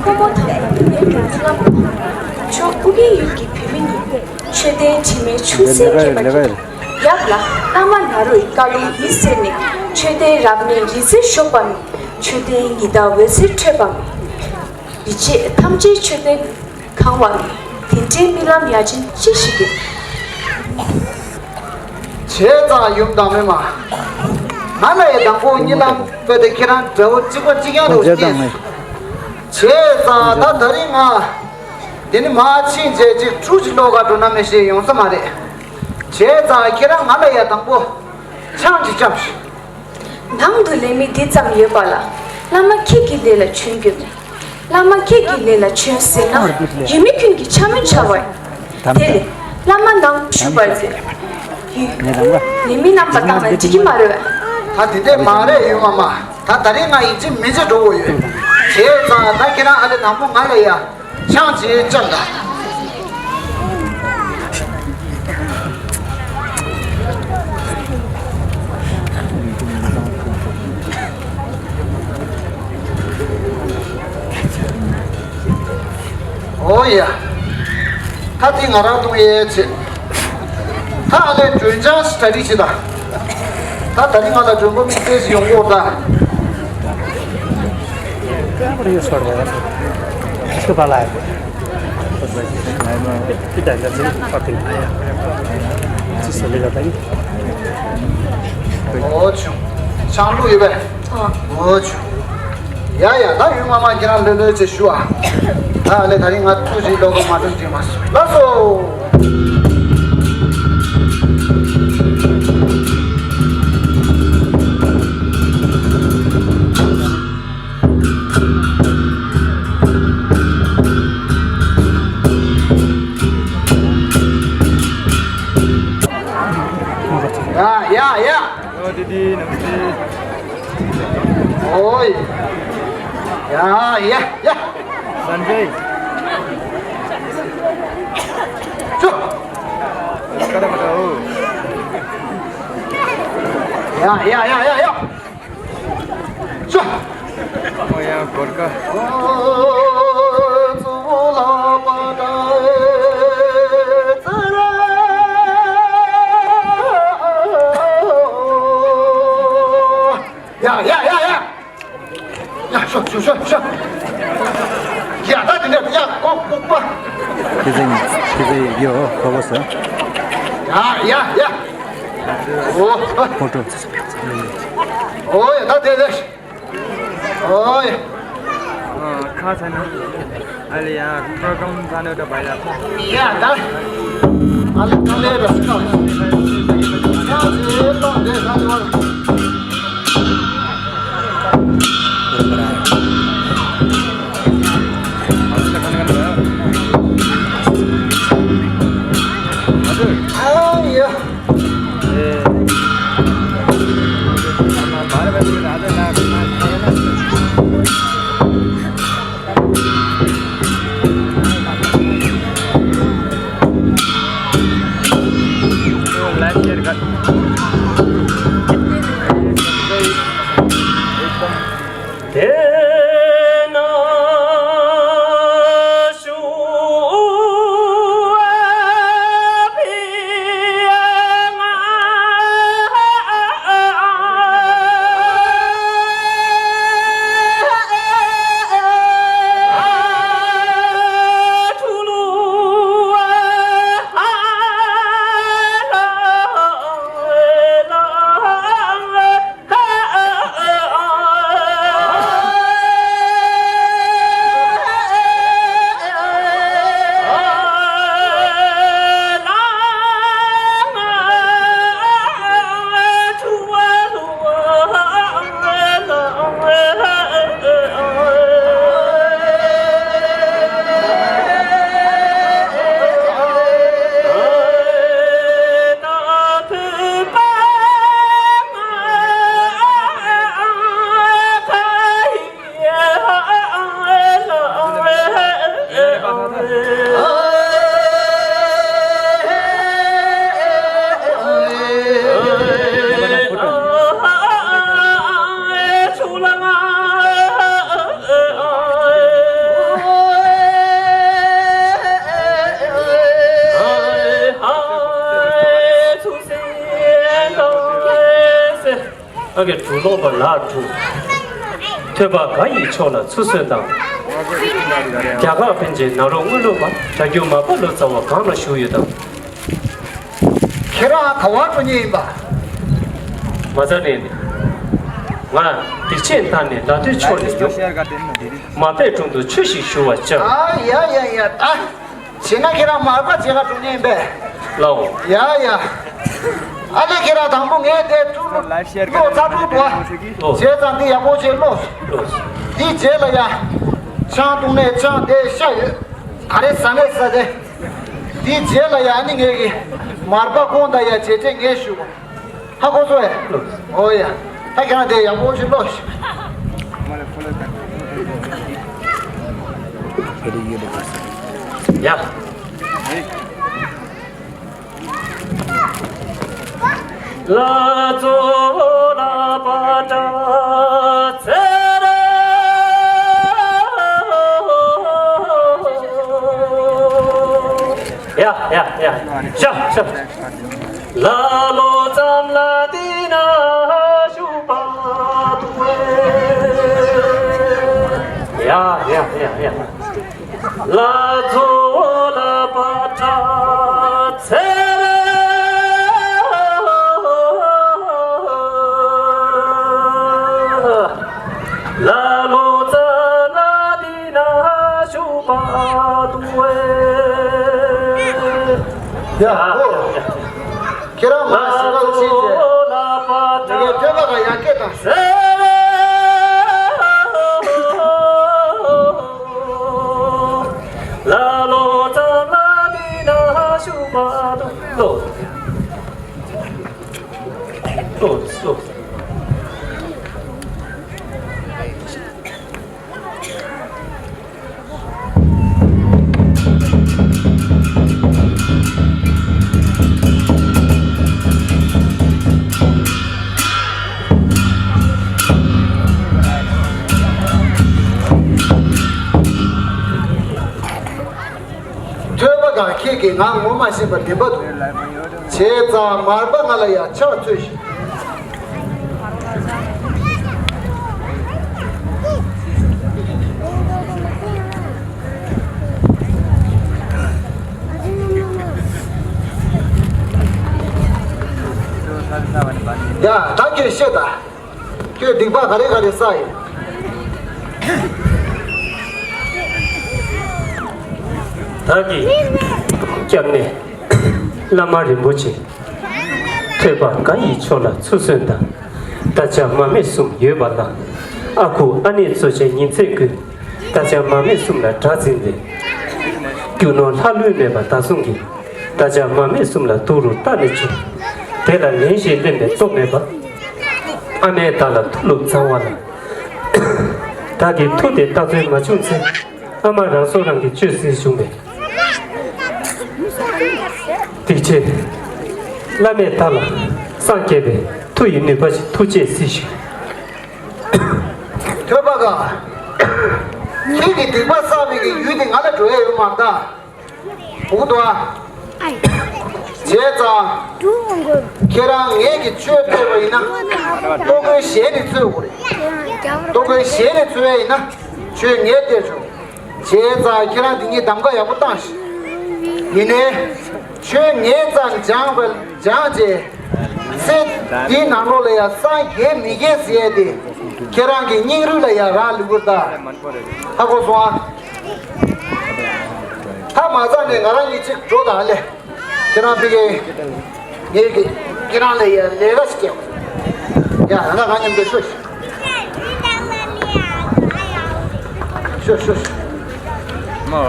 ཁོ་མོ་དང་བུད་མེད་གྲོང་ཚོ་ལ་མ་ཕྱོགས་ཨུ་རྒྱན་ཡུལ་གྱི་བུད་མེད་ནི་མཆོད་རྟེན་དྲི་མེད་ཆུ་སེར་རྒྱས་པ་ཡིན། ཡབ་ལ་བླ་མ་ནཱ་རོའི་བཀའ་ལུང་ཡིད་གསལ་ནས། མཆོད་རྟེན་རབ་གནས་རི་རྩེར་བཞུགས་པ་མེད། མཆོད་རྟེན་ཉི་ཟླ་འོད་ཟེར་འཕྲོས་པ་མེད། ཡིད་ཆེས་ཐམས་ཅད་མཆོད་རྟེན་གང་བ་མེད། དེ་འདྲའི་རྨི་ལམ་ཡ་ཆེན་ཅི་ཞིག་ཡོད། བྱས་ཙང་ཡུམ་དང་མི་མ། ང་ལ་ཡ་དང་པོ་གཉིད་ལམ་བུད་དེ་ཁྱེད་རང་འདྲ་བོ་གཅིག་པ་གཅིག་རྐྱང་དུ་སྐྱེས་སོང་། བྱས་ཙང་ད་ད་རིང་ང་། དེ་ནི་མ་ཕྱིན་རྗེས་གཅིག་ཕྲུག་ཅིག་ལོག་ག་འགྲོ་ན་མི་ཤེས་ཡོང་ས་མ་རེད། བྱས་ཙང་ཁྱེད་རང་ང་ལ་ཡ་དང་པོ་ཆང་ཅིག་བཅམས་ཤིག། ནང་དུ་ལས་མི་འདི་ཙམ་ཡོད་པ་ལ། བླ་མ་ཁྱེད་ཀྱི་ལས་ལ་བྱོན་རྒྱུ་མེད། བླ་མ་ཁྱེད་ཀྱི་ལས་ལ་བྱོན་ཟེར་ན། ཡུལ་མི་ཀུན་གྱིས་འཕྱ་སྨོད་བྱ་བ་ཡིན། དེ་ལས་བླ་མ་ནང་བཞུགས་པར་མཛད། ཡུལ་མི་རྣམ་པ་བཏང་ན་འགྲིག་གི་མ་རེད། ད་དེ་འདྲས་མ་རེད་ཡུལ་མ་མ། ད་ད་རེས་ང་ཡིན་གཅིག་མིན་གཅིག་འགྲོ་དགོས་ཡོད། བྱས་ཙང་ད་ཁྱེད་རང་ཨ་ལེ་དང་པོ་ང་ལ་ཡ། ཆང་ཅིག་བཅམས་དང་། ཨོ་ཡ། ད་དེ་ང་རང་གཏོང་ཡས་བྱེད། ད་ཨ་ལས་མགྲོན་ཆང་གྲ་སྒྲིག་བྱེད་དང་། ད་ད་རིང་ང་ལ་མགྲོན་པོ་མི་སྟེར་ཞིག་ཡོང་གོ་ད། ཨོ་ཆུ། ཆང་བླུགས་ཡོད་པས། ཨོ་ཆུ། ཡ་ཡ། ད་ཡུལ་མ་མ་ཁྱེད་རང་ལྷོད་ལྷོད་བྱས་བཞུགས་ཨ། ད་ཨ་ལས་ད་རིང་ང་ཐུགས་རྗེ་ལོག་གི་མ་གཏོང་དྲན་མ་སོང་། ལགས་སོ། ཡ་ཡ་ཡ། ཨོ་དེ་དེ་ནང་དེ། ཨོའི། ཡ་ཡ་ཡ། སན་ཇེ། ཅོ། ཀ་ར་མ་ཀ་ཨོ། ཡ་ཡ་ཡ་ཡ་ཡ། ཅོ། ཨོ་ཡ་གོར་ཀ། ཨོ་ཙུ་བོ་ལ་པ་ཏ་ཙ་ར། ཡ་ཡ་ཡ་ཡ། ཡ་ཤོ་ཤོ་ཤོ་ཤོ། ཡ་ད་དེ་འདྲ་ཡ་ཀོ་ཀོ་པ། ཁྱེད་ཚེ་ཁྱེད་ཚེ་ཡོ་ཁོ་བོ་སོ། ཡ་ཡ་ཡ། ཨོ། ཕོ་ཊོ། ཨོ་ཡ་ད་དེ་དེ། ཨོ་ཡ། ཁ་ཚ་ན། ཨ་ལེ་ཡ། པྲོ་གྲམ་ཚ་ནོ་ད་བ་ཡ། ཡ་ད། ཨ་ལེ་ད་ལེ་ར་སི་ཀ། ཡ་ཟེ་ཏོ་དེ་ད་དེ་བ། ཨ་ཡ། གི་གྲུ་ལོག་པ་ལག་དྲུག་ཐོས་པ་དགའ་ཡི་མཆོག་ལ་ཚུར་གསོན་དང་། རྒྱ་གར་ཕན་ཆད་ནཱ་རོ་དངོས་གྲུབ་པ། བྲག་སྐྱོང་མར་པ་ལོ་ཙཱ་བ་གང་ན་བཞུགས་ཡོད་དམ། ཁྱེད་རང་ག་བར་འགྲོ་མཁན་ཡིན་པ། མ་རྩ་ནས། ང་སྡིག་ཆེན་མཐའ་ནས་ལ་སྟོད་ཕྱོགས་ནས་ཡོང་། མ་པའི་དྲུང་དུ་ཆོས་ཤིག་ཞུ་བར་བཅར། ཨ་ཡ་ཡ་ཡ་ད། བྱས་ན་ཁྱེད་རང་མར་པ་མཇལ་ག་འགྲོ་མཁན་ཡིན་པས། ལའོ། ཡ་ཡ། ཨ་ལས་ཁྱེད་རང་དང་པོ་ངས་དེ་ཀློག་ཀློག་ཚར་འགྲོ་འདུག་ཨ། ལོ། བྱས་ཙང་འདི་ཡག་པོ་བྱས་ཀློག་དེའི་རྗེས་ལ་ཡ། ཆང་བཏུང་ནས་ཆང་དེ་ཤ་ཡོད། ག་རེ་ཟ་ནས་ཟ་དེ། དེའི་རྗེས་ལ་ཡ་ཨ་ནི་ངས་ཀྱི་མར་པ་ཁོང་དང་ཡ་བྱས་རྗེས་ངས་ཞུ་གོ་ཧ་གོ་སོང་ཨེ། ཨོ་ཡ། ད་ཁྱེད་རང་དེ་ཡག་པོ་ཞིག་ཀློག་ཡ། ལ་ཛོ་ལ་པ་ཏྲ་ཚེ་རེ། ཡ་ཡ་ཡ། ཤ་ཤ། ལ་ལོ་ཙམ་ལ་འདི་ན་བཞུགས་པ་དུ་ཡ་ཡ་ཡ་ཡ། ལ་ཛོ་ལ་པ་ཏྲ་ཚེ་རེ། ལ་ལོ་ཙ་ལ་འདི་ན་བཞུགས་པ་དུ་ཡ། ཡ་ཧོ། ཁྱེད་རང་མ་ཞིག་ལ་ཕྱིན་ཏེ། ངས་སྟོན་པ་ག་ཡང་སྐད་དང་། ལ་ལོ་ཙ་ལ་འདི་ན་བཞུགས་པ་དུ་ལོ། ལོ་ལོ། ཐོས་པ་གང་ཁྱེད་ཀྱིས་ང་ངོ་མ་ཤེས་པ་བདེན་པ་འདུག་བྱས་ཙང་མར་པ་ང་ལ་ཡང་ཕྱག་འཚལ་ཞིག་ཡ་ད་ཁྱོད་ཤེས་ད། ཁྱོད་སྡིག་པ་ག་རེ་ག་རེ་བསགས་ཡོད། བདག་གིས་སྐྱབས་གནས་བླ་མ་རིན་པོ་ཆེ་ཐོས་པ་དགའ་ཡི་མཆོག་ལ་ཚུར་གསོན་དང་། བདག་ཅག་མ་སྨད་གསུམ་ཡོད་པ་ལ། ཨ་ཁུ་ཨ་ནེ་གཙོ་བྱས་ཉིན་མཚན་ཀུན། བདག་ཅག་མ་སྨད་གསུམ་ལ་གྲགས་འཛིན་པའི། རྒྱུ་ནོར་ལྷ་ལུས་མེད་པ་བདག་བསྲུང་གིས། བདག་ཅག་མ་སྨད་གསུམ་ལ་དུག་རུ་བཏགས་ནས་བྱུང་། དེ་ལ་ལན་ཞིག་ལེན་པའི་སྟོབས་མེད་པ། ཨ་མས་བདག་ལ་མཐུ་ལུ་བརྫངས་པ་ལ། བདག་གིས་མཐུ་དེ་བཏགས་ཚོད་མ་བྱུང་ཚེ། ཨ་མ་རང་སྲོག་རང་གིས་གཅོད་ཟེར་བྱུང་བས། དེ་ཕྱིར། བླ་མས་བདག་ལ་སངས་རྒྱས་པའི་མཐུ་ཡི་ནུས་པ་ཞིག་ཐུགས་རྗེས་གཟིགས་ཤིག་ཐོས་པ་ག་ཁྱེད་ཀྱིས་སྡིག་པ་བསགས་པའི་གི་ཡུལ་དེ་ང་ལ་འགྲོ་ཡ་ཡོད་མ་རེད་ད། འུ་དོ། བྱས་ཙང་། ཁྱེད་རང་ངེད་ཀྱི་ཆོས་སྤེལ་བ་ཡིན་ན། ལྟོ་གོས་ཞལ་ནས་འཚོལ་དགོས་རེད། ལྟོ་གོས་ཞལ་ནས་འཚོལ་ཡ་ཡིན་ན། ཆོས་ངས་སྟེར་ཆོག་བྱས་ཙང་ཁྱེད་རང་འདི་གཉིས་གདམ་ག་ཡག་པོ་བཏང་ཞིག་ཡིན་ནའི། ཆོས་ངས་ཙམ་སྦྱངས་པ་སྦྱངས་རྗེས། ཚེ་འདིའི་ནང་ལོགས་ལ་ཡང་སངས་རྒྱས་མི་རྒྱས་ཟེར་ཡས་དེ། ཁྱེད་རང་གི་སྙིང་རུས་ལ་ཡང་རག་ལུས་པར་གདའ། ཧ་གོ་སོང་ཨ། ད་མ་རྩ་ནས་ང་རང་གཉིས་གཅིག་འགྲོ་དང་ཨ་ལས། ཁྱེད་རང་ཕ་གི། ངེད་ཀྱི་ཁྱེད་རང་ལ་ཡ་ལས་ཀ་ཞིག་བྱེད། ཡ་ང་ང་མཉམ་དུ་ཤོག་ཤོག་ཤོག་མོ།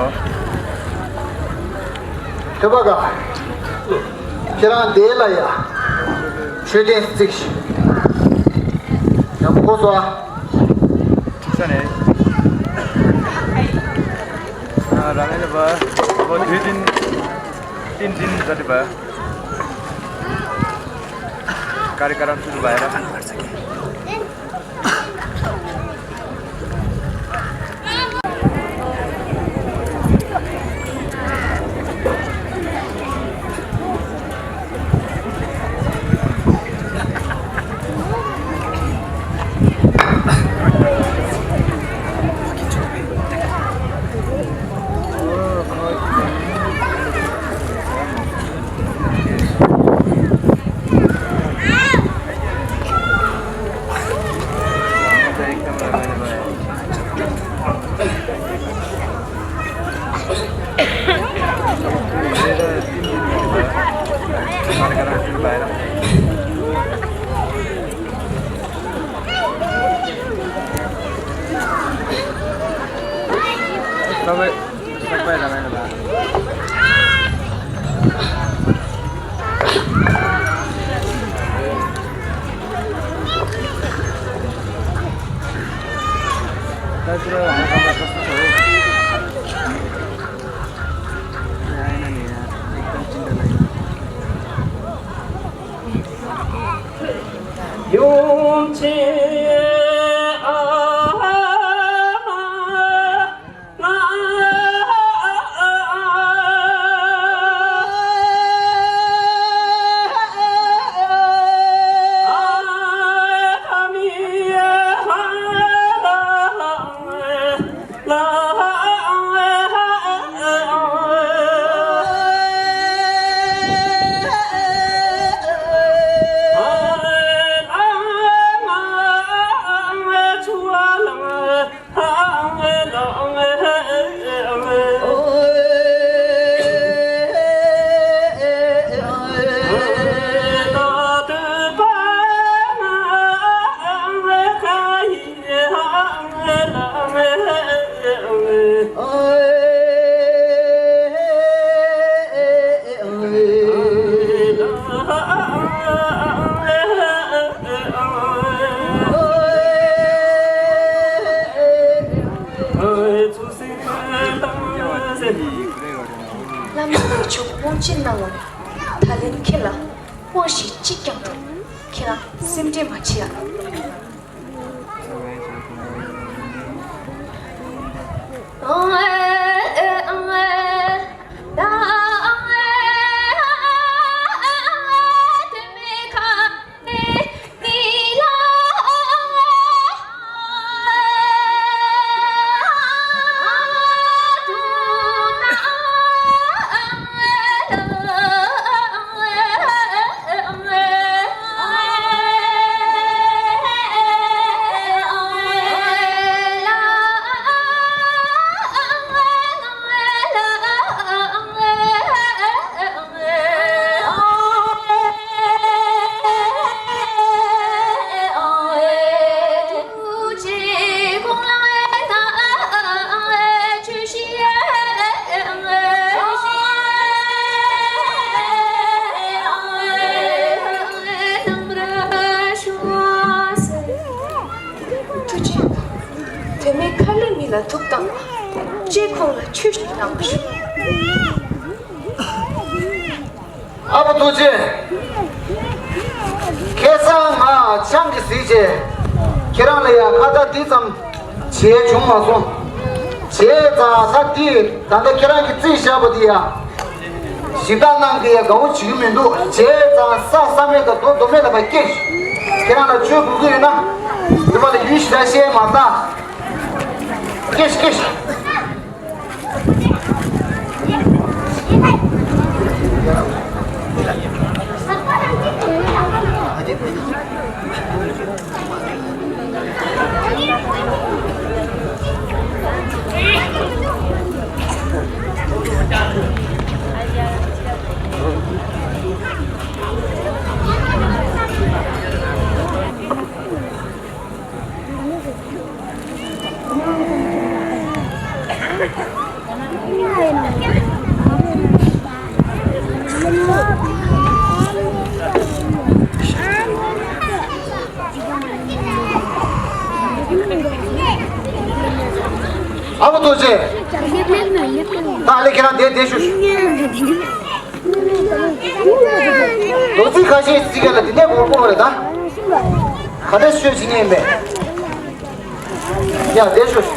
ཐོས་པ་ག་ཁྱེད་རང་དེ་ལ་ཡ་མཆོད་རྟེན་བརྩིགས་ཤིག་ཡ་མོ་གོ་སོ་ཨ། ས་ནས། ཨ་རང་ལས་པ། ཨོ་དུས་ཏིན། ཏིན་ཏིན་ཟ་དུས་པ། ཀ་རི་ཀ་རམ་སུ་དུ་བ་ཡ་ར། ཡོངས་ཆེན། བླ་མ་ལས་མཆོག་དབང་ཆེན་གནང་བ། ད་ལན་ཁྱེད་ལ་དབང་ཞིག་གཅིག་ཀྱང་ཐོབ། ཁྱེད་རང་སེམས་ཁྲལ་མ་བྱེད་ཨ། ཐུགས་རྗེ་ཆེ། བུད་མེད་ཁ་ལས་མི་ལ་དུག་བཏང་བ། ཅེས་ཁོང་ལ་ཆོས་ཤིག་གནང་བ་ཞུ། ཨ་ཕ་ཐུགས་རྗེ་ཆེ། ཁ་སང་ང་ཆང་གིས་བཟི་བྱས། ཁྱེད་རང་ལ་ཡང་ཁ་བརྡ་འདི་ཙམ་བྱས་བྱུང་མ་སོང་། བྱས་ཙང་ད་འདི་ད་ལྟ་ཁྱེད་རང་གིས་རྩིས་བཞག་པ་འདི་ཡང་། ཞིབ་ལྟ་གནང་གི་ཡ་དགའ་བོ་བྱེད་ཀྱི་མི་འདུག་བྱས་ཙང་བསམ་བསམ་མེད་དང་མདོག་མདོག་མེད་ལ་ཕར་སྐྱེལ་ཤིག་ཁྱེད་རང་ལ་ཆོས་དགོས་ཀྱི་ཡོད་ན། དེ་པ་ལ་ཡུལ་ཞིག་ལ་བཤད་མ་ད། སྐྱེལ་ཤིག་སྐྱེལ་ཤིག་ཨ་མ་ཐུགས་རྗེ་ཆེ། ད་ཨ་ལེ་ཁྱེད་རང་བསྡད་བསྡད་ཤོག་རྡོ་རྩིག་ཁ་ཤས་རྩིག་ག་ལ་དེ་ནས་འགོར་དགོས་རེད་ད། ག་འདྲ་ཤོད་བྱེད་ཉན་མེད། ཡ་བསྡད་ཤོག་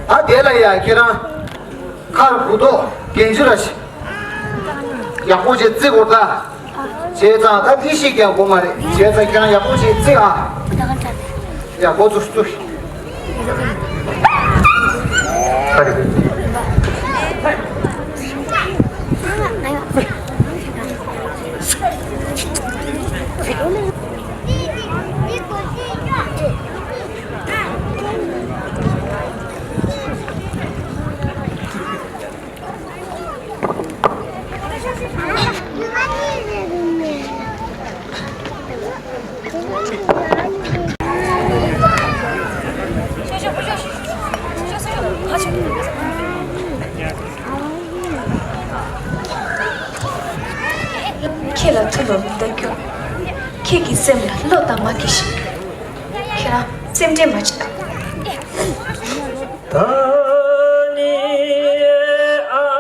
ད་དེ་ལ་ཡ་ཁྱེད་རང་། ཁར་གུ་དོག་གན་ཅི་ར་ཤི། ཡག་པོ་བྱས་བརྩི་དགོས་ད། བྱས་ཙང་ད་འདི་ཞིག་ཀྱང་དགོས་མ་རེད། བྱས་ཙང་ཁྱེད་རང་ཡག་པོ་བྱས་བརྩི་ཨ། ཡག་པོ་བཙུགས་བཙུགས། ཁྱེད་ལ་ཐུགས་ལ་མི་ལྟ་རྒྱུ། ཁྱེད་ཀྱི་སེམས་ལ་བློ་དང་མ་འགལ་ཞིག་ཁྱེད་རང་སེམས་ཁྲལ་མ་བྱེད། ད་ནི་ཨ།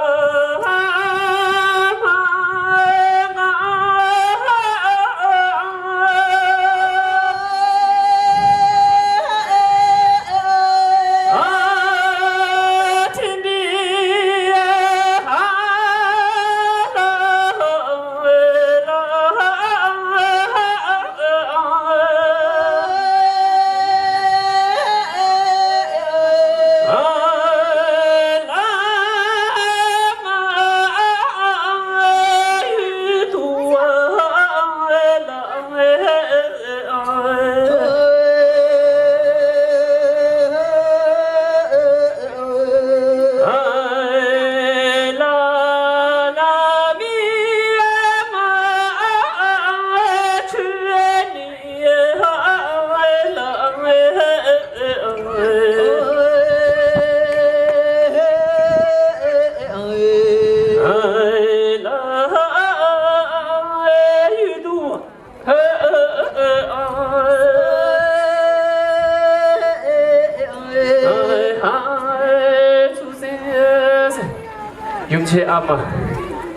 ཡུམ་ཆེན་ཨ་མ།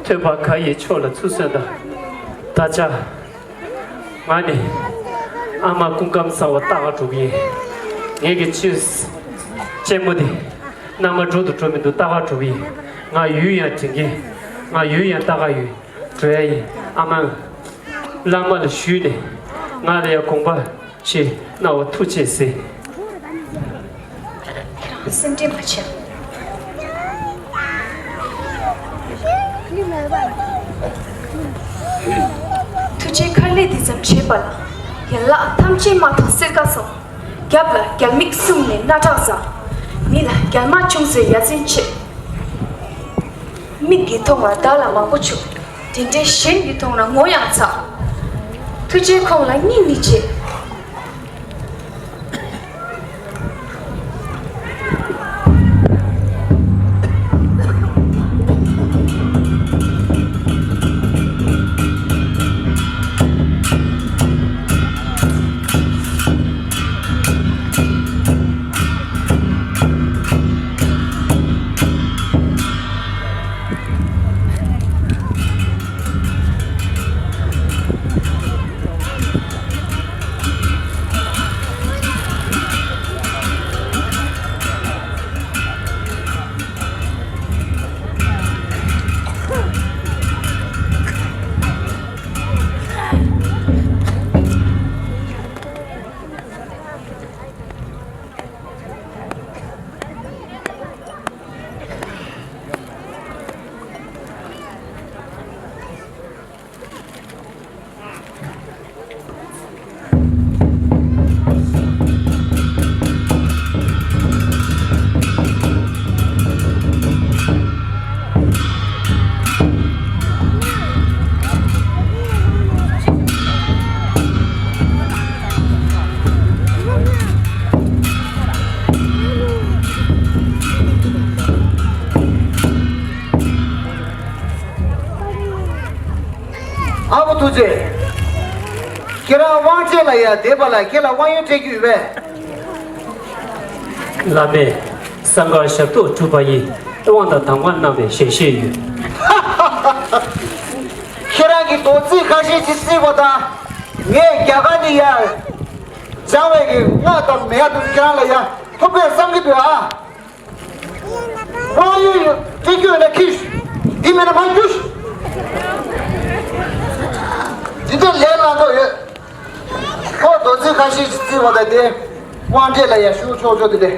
ཐོས་པ་མཁའ་ཡི་མཆོག་ལ་ཚུར་གསོན་དང་། ད་ཆ་ང་ནི་ཨ་མ་སྐུ་ཁམས་བཟང་བ་ལྟ་ག་འགྲོ་གི་ཡིན། ངེད་ཀྱི་ཆུ་གཅེན་མོ་དེ་མནའ་མ་འགྲོ་དུ་འགྲོ་མི་འདུག་ལྟ་ག་འགྲོ་གི་ཡིན། ང་ཡུལ་ཡང་དྲན་གྱིན། ང་ཡུལ་ཡང་ལྟ་ག་ཡོད། འགྲོ་ཡ་ཡིན། ཨ་མ། བླ་མ་ལ་ཞུས་ནས་ང་ལ་ཡང་དགོངས་པ་ཞིག་གནང་བ་ཐུགས་རྗེ་ཆེ་ཟེར། ཁྱེད་རང་སེམས་ཁྲལ་མ་བྱེད། ཐུགས་རྗེ་མཁར་ལས་འདི་ཙམ་བྱས་པ་ལ། ཡན་ལག་ཐམས་ཅད་དམག་དང་སེར་ཀ་སོགས། རྒྱབ་ལ་རྒྱལ་མིག་གསུམ་ནས་སྣ་ཁྲག་ཟ། མི་ལ་རྒྱལ་དམག་ཆུང་ཟེར་ཡ་མཚན་ཆེ། མིག་གིས་མཐོང་བ་བདག་ལ་མང་པོ་བྱུང་། དེ་འདྲའི་གཞན་གྱིས་མཐོང་ན་ངོ་ཡང་ཚ། ཐུགས་རྗེ་ཁོང་ལ་སྙིང་ནས་རྗེ། ཨ་བོ་ཐུགས་རྗེ། ཁྱེད་རང་དབང་ཆེན་ལ་ཡ་བསྡད་པ་ལ་ཁྱེད་ལ་དབང་ཡོན་སྤྲད་རྒྱུ་ཡོད་པས། བླ་མས་གསང་སྔགས་ཞབས་ཏོག་གྲུབ་པ་ཡི་དབང་དང་གདམས་ངག་གནང་བའི་ཞལ་བཞེས་ཡོད། ཁྱེད་རང་གི་རྡོ་རྩིག་ཁ་ཤས་ཅིག་བརྩིགས་པ་དང་། ངས་རྒྱ་གར་ནས་ཡ་སྦྱངས་པའི་གི་སྔགས་དང་མེད་ཡ་དུ་ཁྱེད་རང་ལ་ཡ་ཐོབ་པས་བསམ་གྱི་འདུག་ཨ། དབང་ཡོད་ཡོད་སྤྲད་རྒྱུ་ཡོད་ན་ཁྱེར་ཤོག་འདི་མེད་ན་མར་རྒྱུགས་ཤོག་འདི་འདྲ་ལས་སླ་མོ་ཡོད། ཁོ་རྡོ་རྩིག་ཁ་ཤས་ཤིག་བརྩིགས་པ་དང་དེ་དབང་འབྲས་ལ་ཡ་ཞུ་ཆོག་ཆོག་དེ་འདྲ།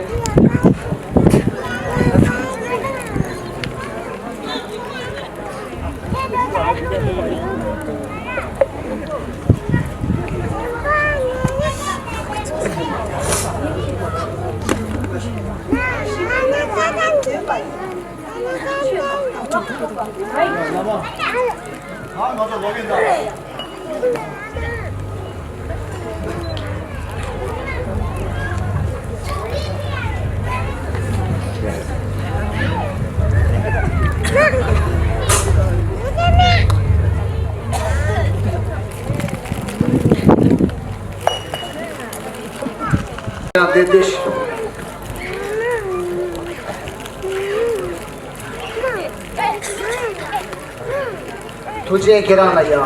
ཐུགས་རྗེ་ཁྱེད་རང་ལ་ཡ།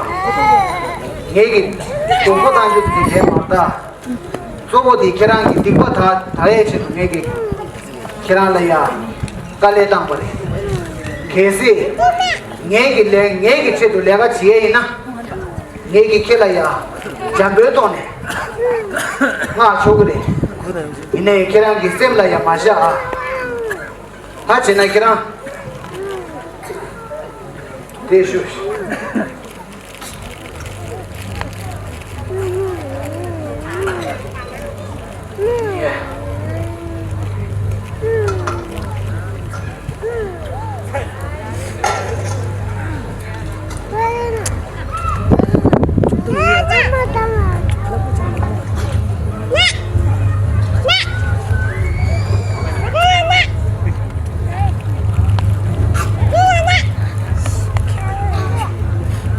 ངེད་ཀྱི་སྡུག་པོ་བཏང་རྒྱུ་དེ་ལས་མ་ད། གཙོ་བོ་དེ་ཁྱེད་རང་གི་སྡིག་པ་དག་དག་ཡས་ཆེད་དུ་ངེད་ཀྱི་ཁྱེད་རང་ལ་ཡ། དཀའ་ལས་བཏང་བ་རེད། གལ་སྲིད་ངེད་ཀྱི་ལས་ངེད་ཀྱི་ཆེད་དུ་ལས་ཀ་བྱེད་ཡས་ཡིན་ན། ངེད་ཀྱི་ཁྱེད་ལ་ཡ། འཇམ་པོའི་ཐོག་ནས་མངགས་ཆོག་གི་རེད། ཡིན་ནའི་ཁྱེད་རང་གི་སེམས་ལ་ཡ་མ་བཞག་ཨ། ད་བྱས་ན་ཁྱེད་རང་། དེ་ཞུ།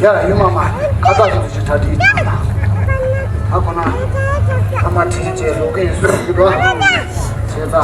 ཡ་ཡུམ་མ་མ་ཁ་བཏགས་ཀྱི་འདི་ཅི་གྲ་སྒྲིག་ད་ཁོ་ན་ཨ་མ་དྲིན་ཆེ་ལོ་ཀེན་སུ་གི་རོ་ཆེ་ད།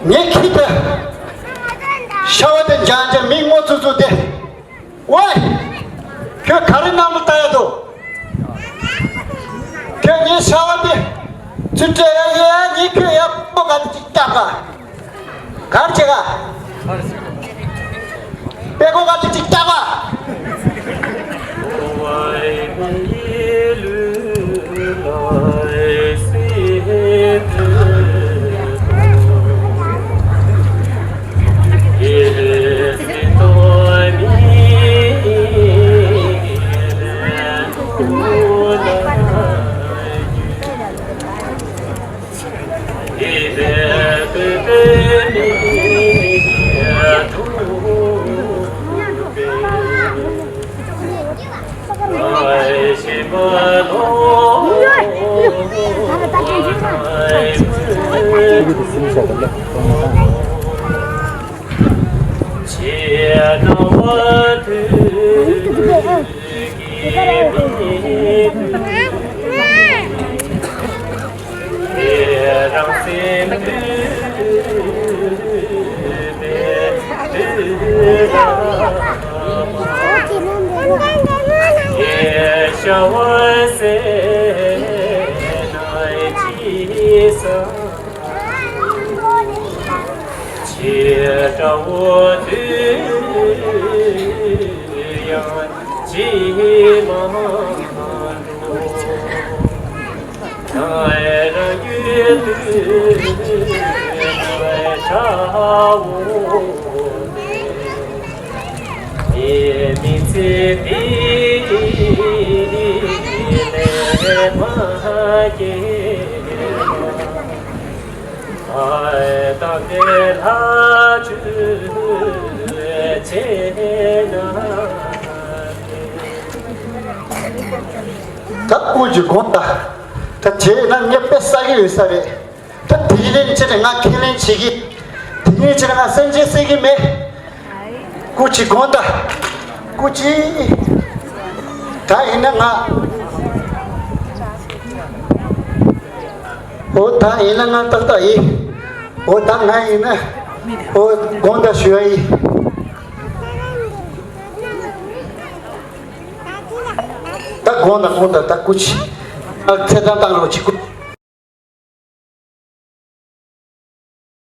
ངས་ཁྱི་དེ་ཤ་བ་དེ་འཇང་འཇང་མི་ངོ་ཚུ་ཚུ་དེ། ཝེ། ཁྱོད་ག་རེ་གནང་ལ་ལྟ་ཡ་འདུག་ཁྱོད་ངའི་ཤ་བ་དེ་ཚུར་སྤྲད་ཡ་ཡོད་ཡ། ངས་ཁྱོད་ཡག་པོ་ག་དེ་ཅིག་བཏགས་པ། གར་བྱེད་ག་པད་གོ་ག་དེ་ཅིག་བཏགས་པ། ད་དབུ་འཇུག་དགོངས་དག་ད་བྱས་ན་ངས་དཔེ་བསགས་ཀྱི་ཡོད་ས་རེད། ད་དེའི་རིང་ཕྱིར་ང་ཁས་ལེན་བྱེད་ཀྱི། དེའི་རིང་ཕྱིར་ང་སེམས་ཅན་བསད་ཀྱི་མེད། སྐུ་མཁྱེན་དགོངས་དག་སྐུ་མཁྱེན། ད་ཡིན་ན་ང་། འོ་ད་ཡིན་ན་ང་ཏག་ཏག་ཡིན། འོ་ད་ང་ཡིན་ན། འོ་དགོངས་དག་ཞུ་ཡ་ཡིན། ད་དགོངས་དག་དགོངས་དག་ད་སྐུ་མཁྱེན། ཨ་ཚེ་ཐར་བཏང་རོགས་གྱིས་སྐུ།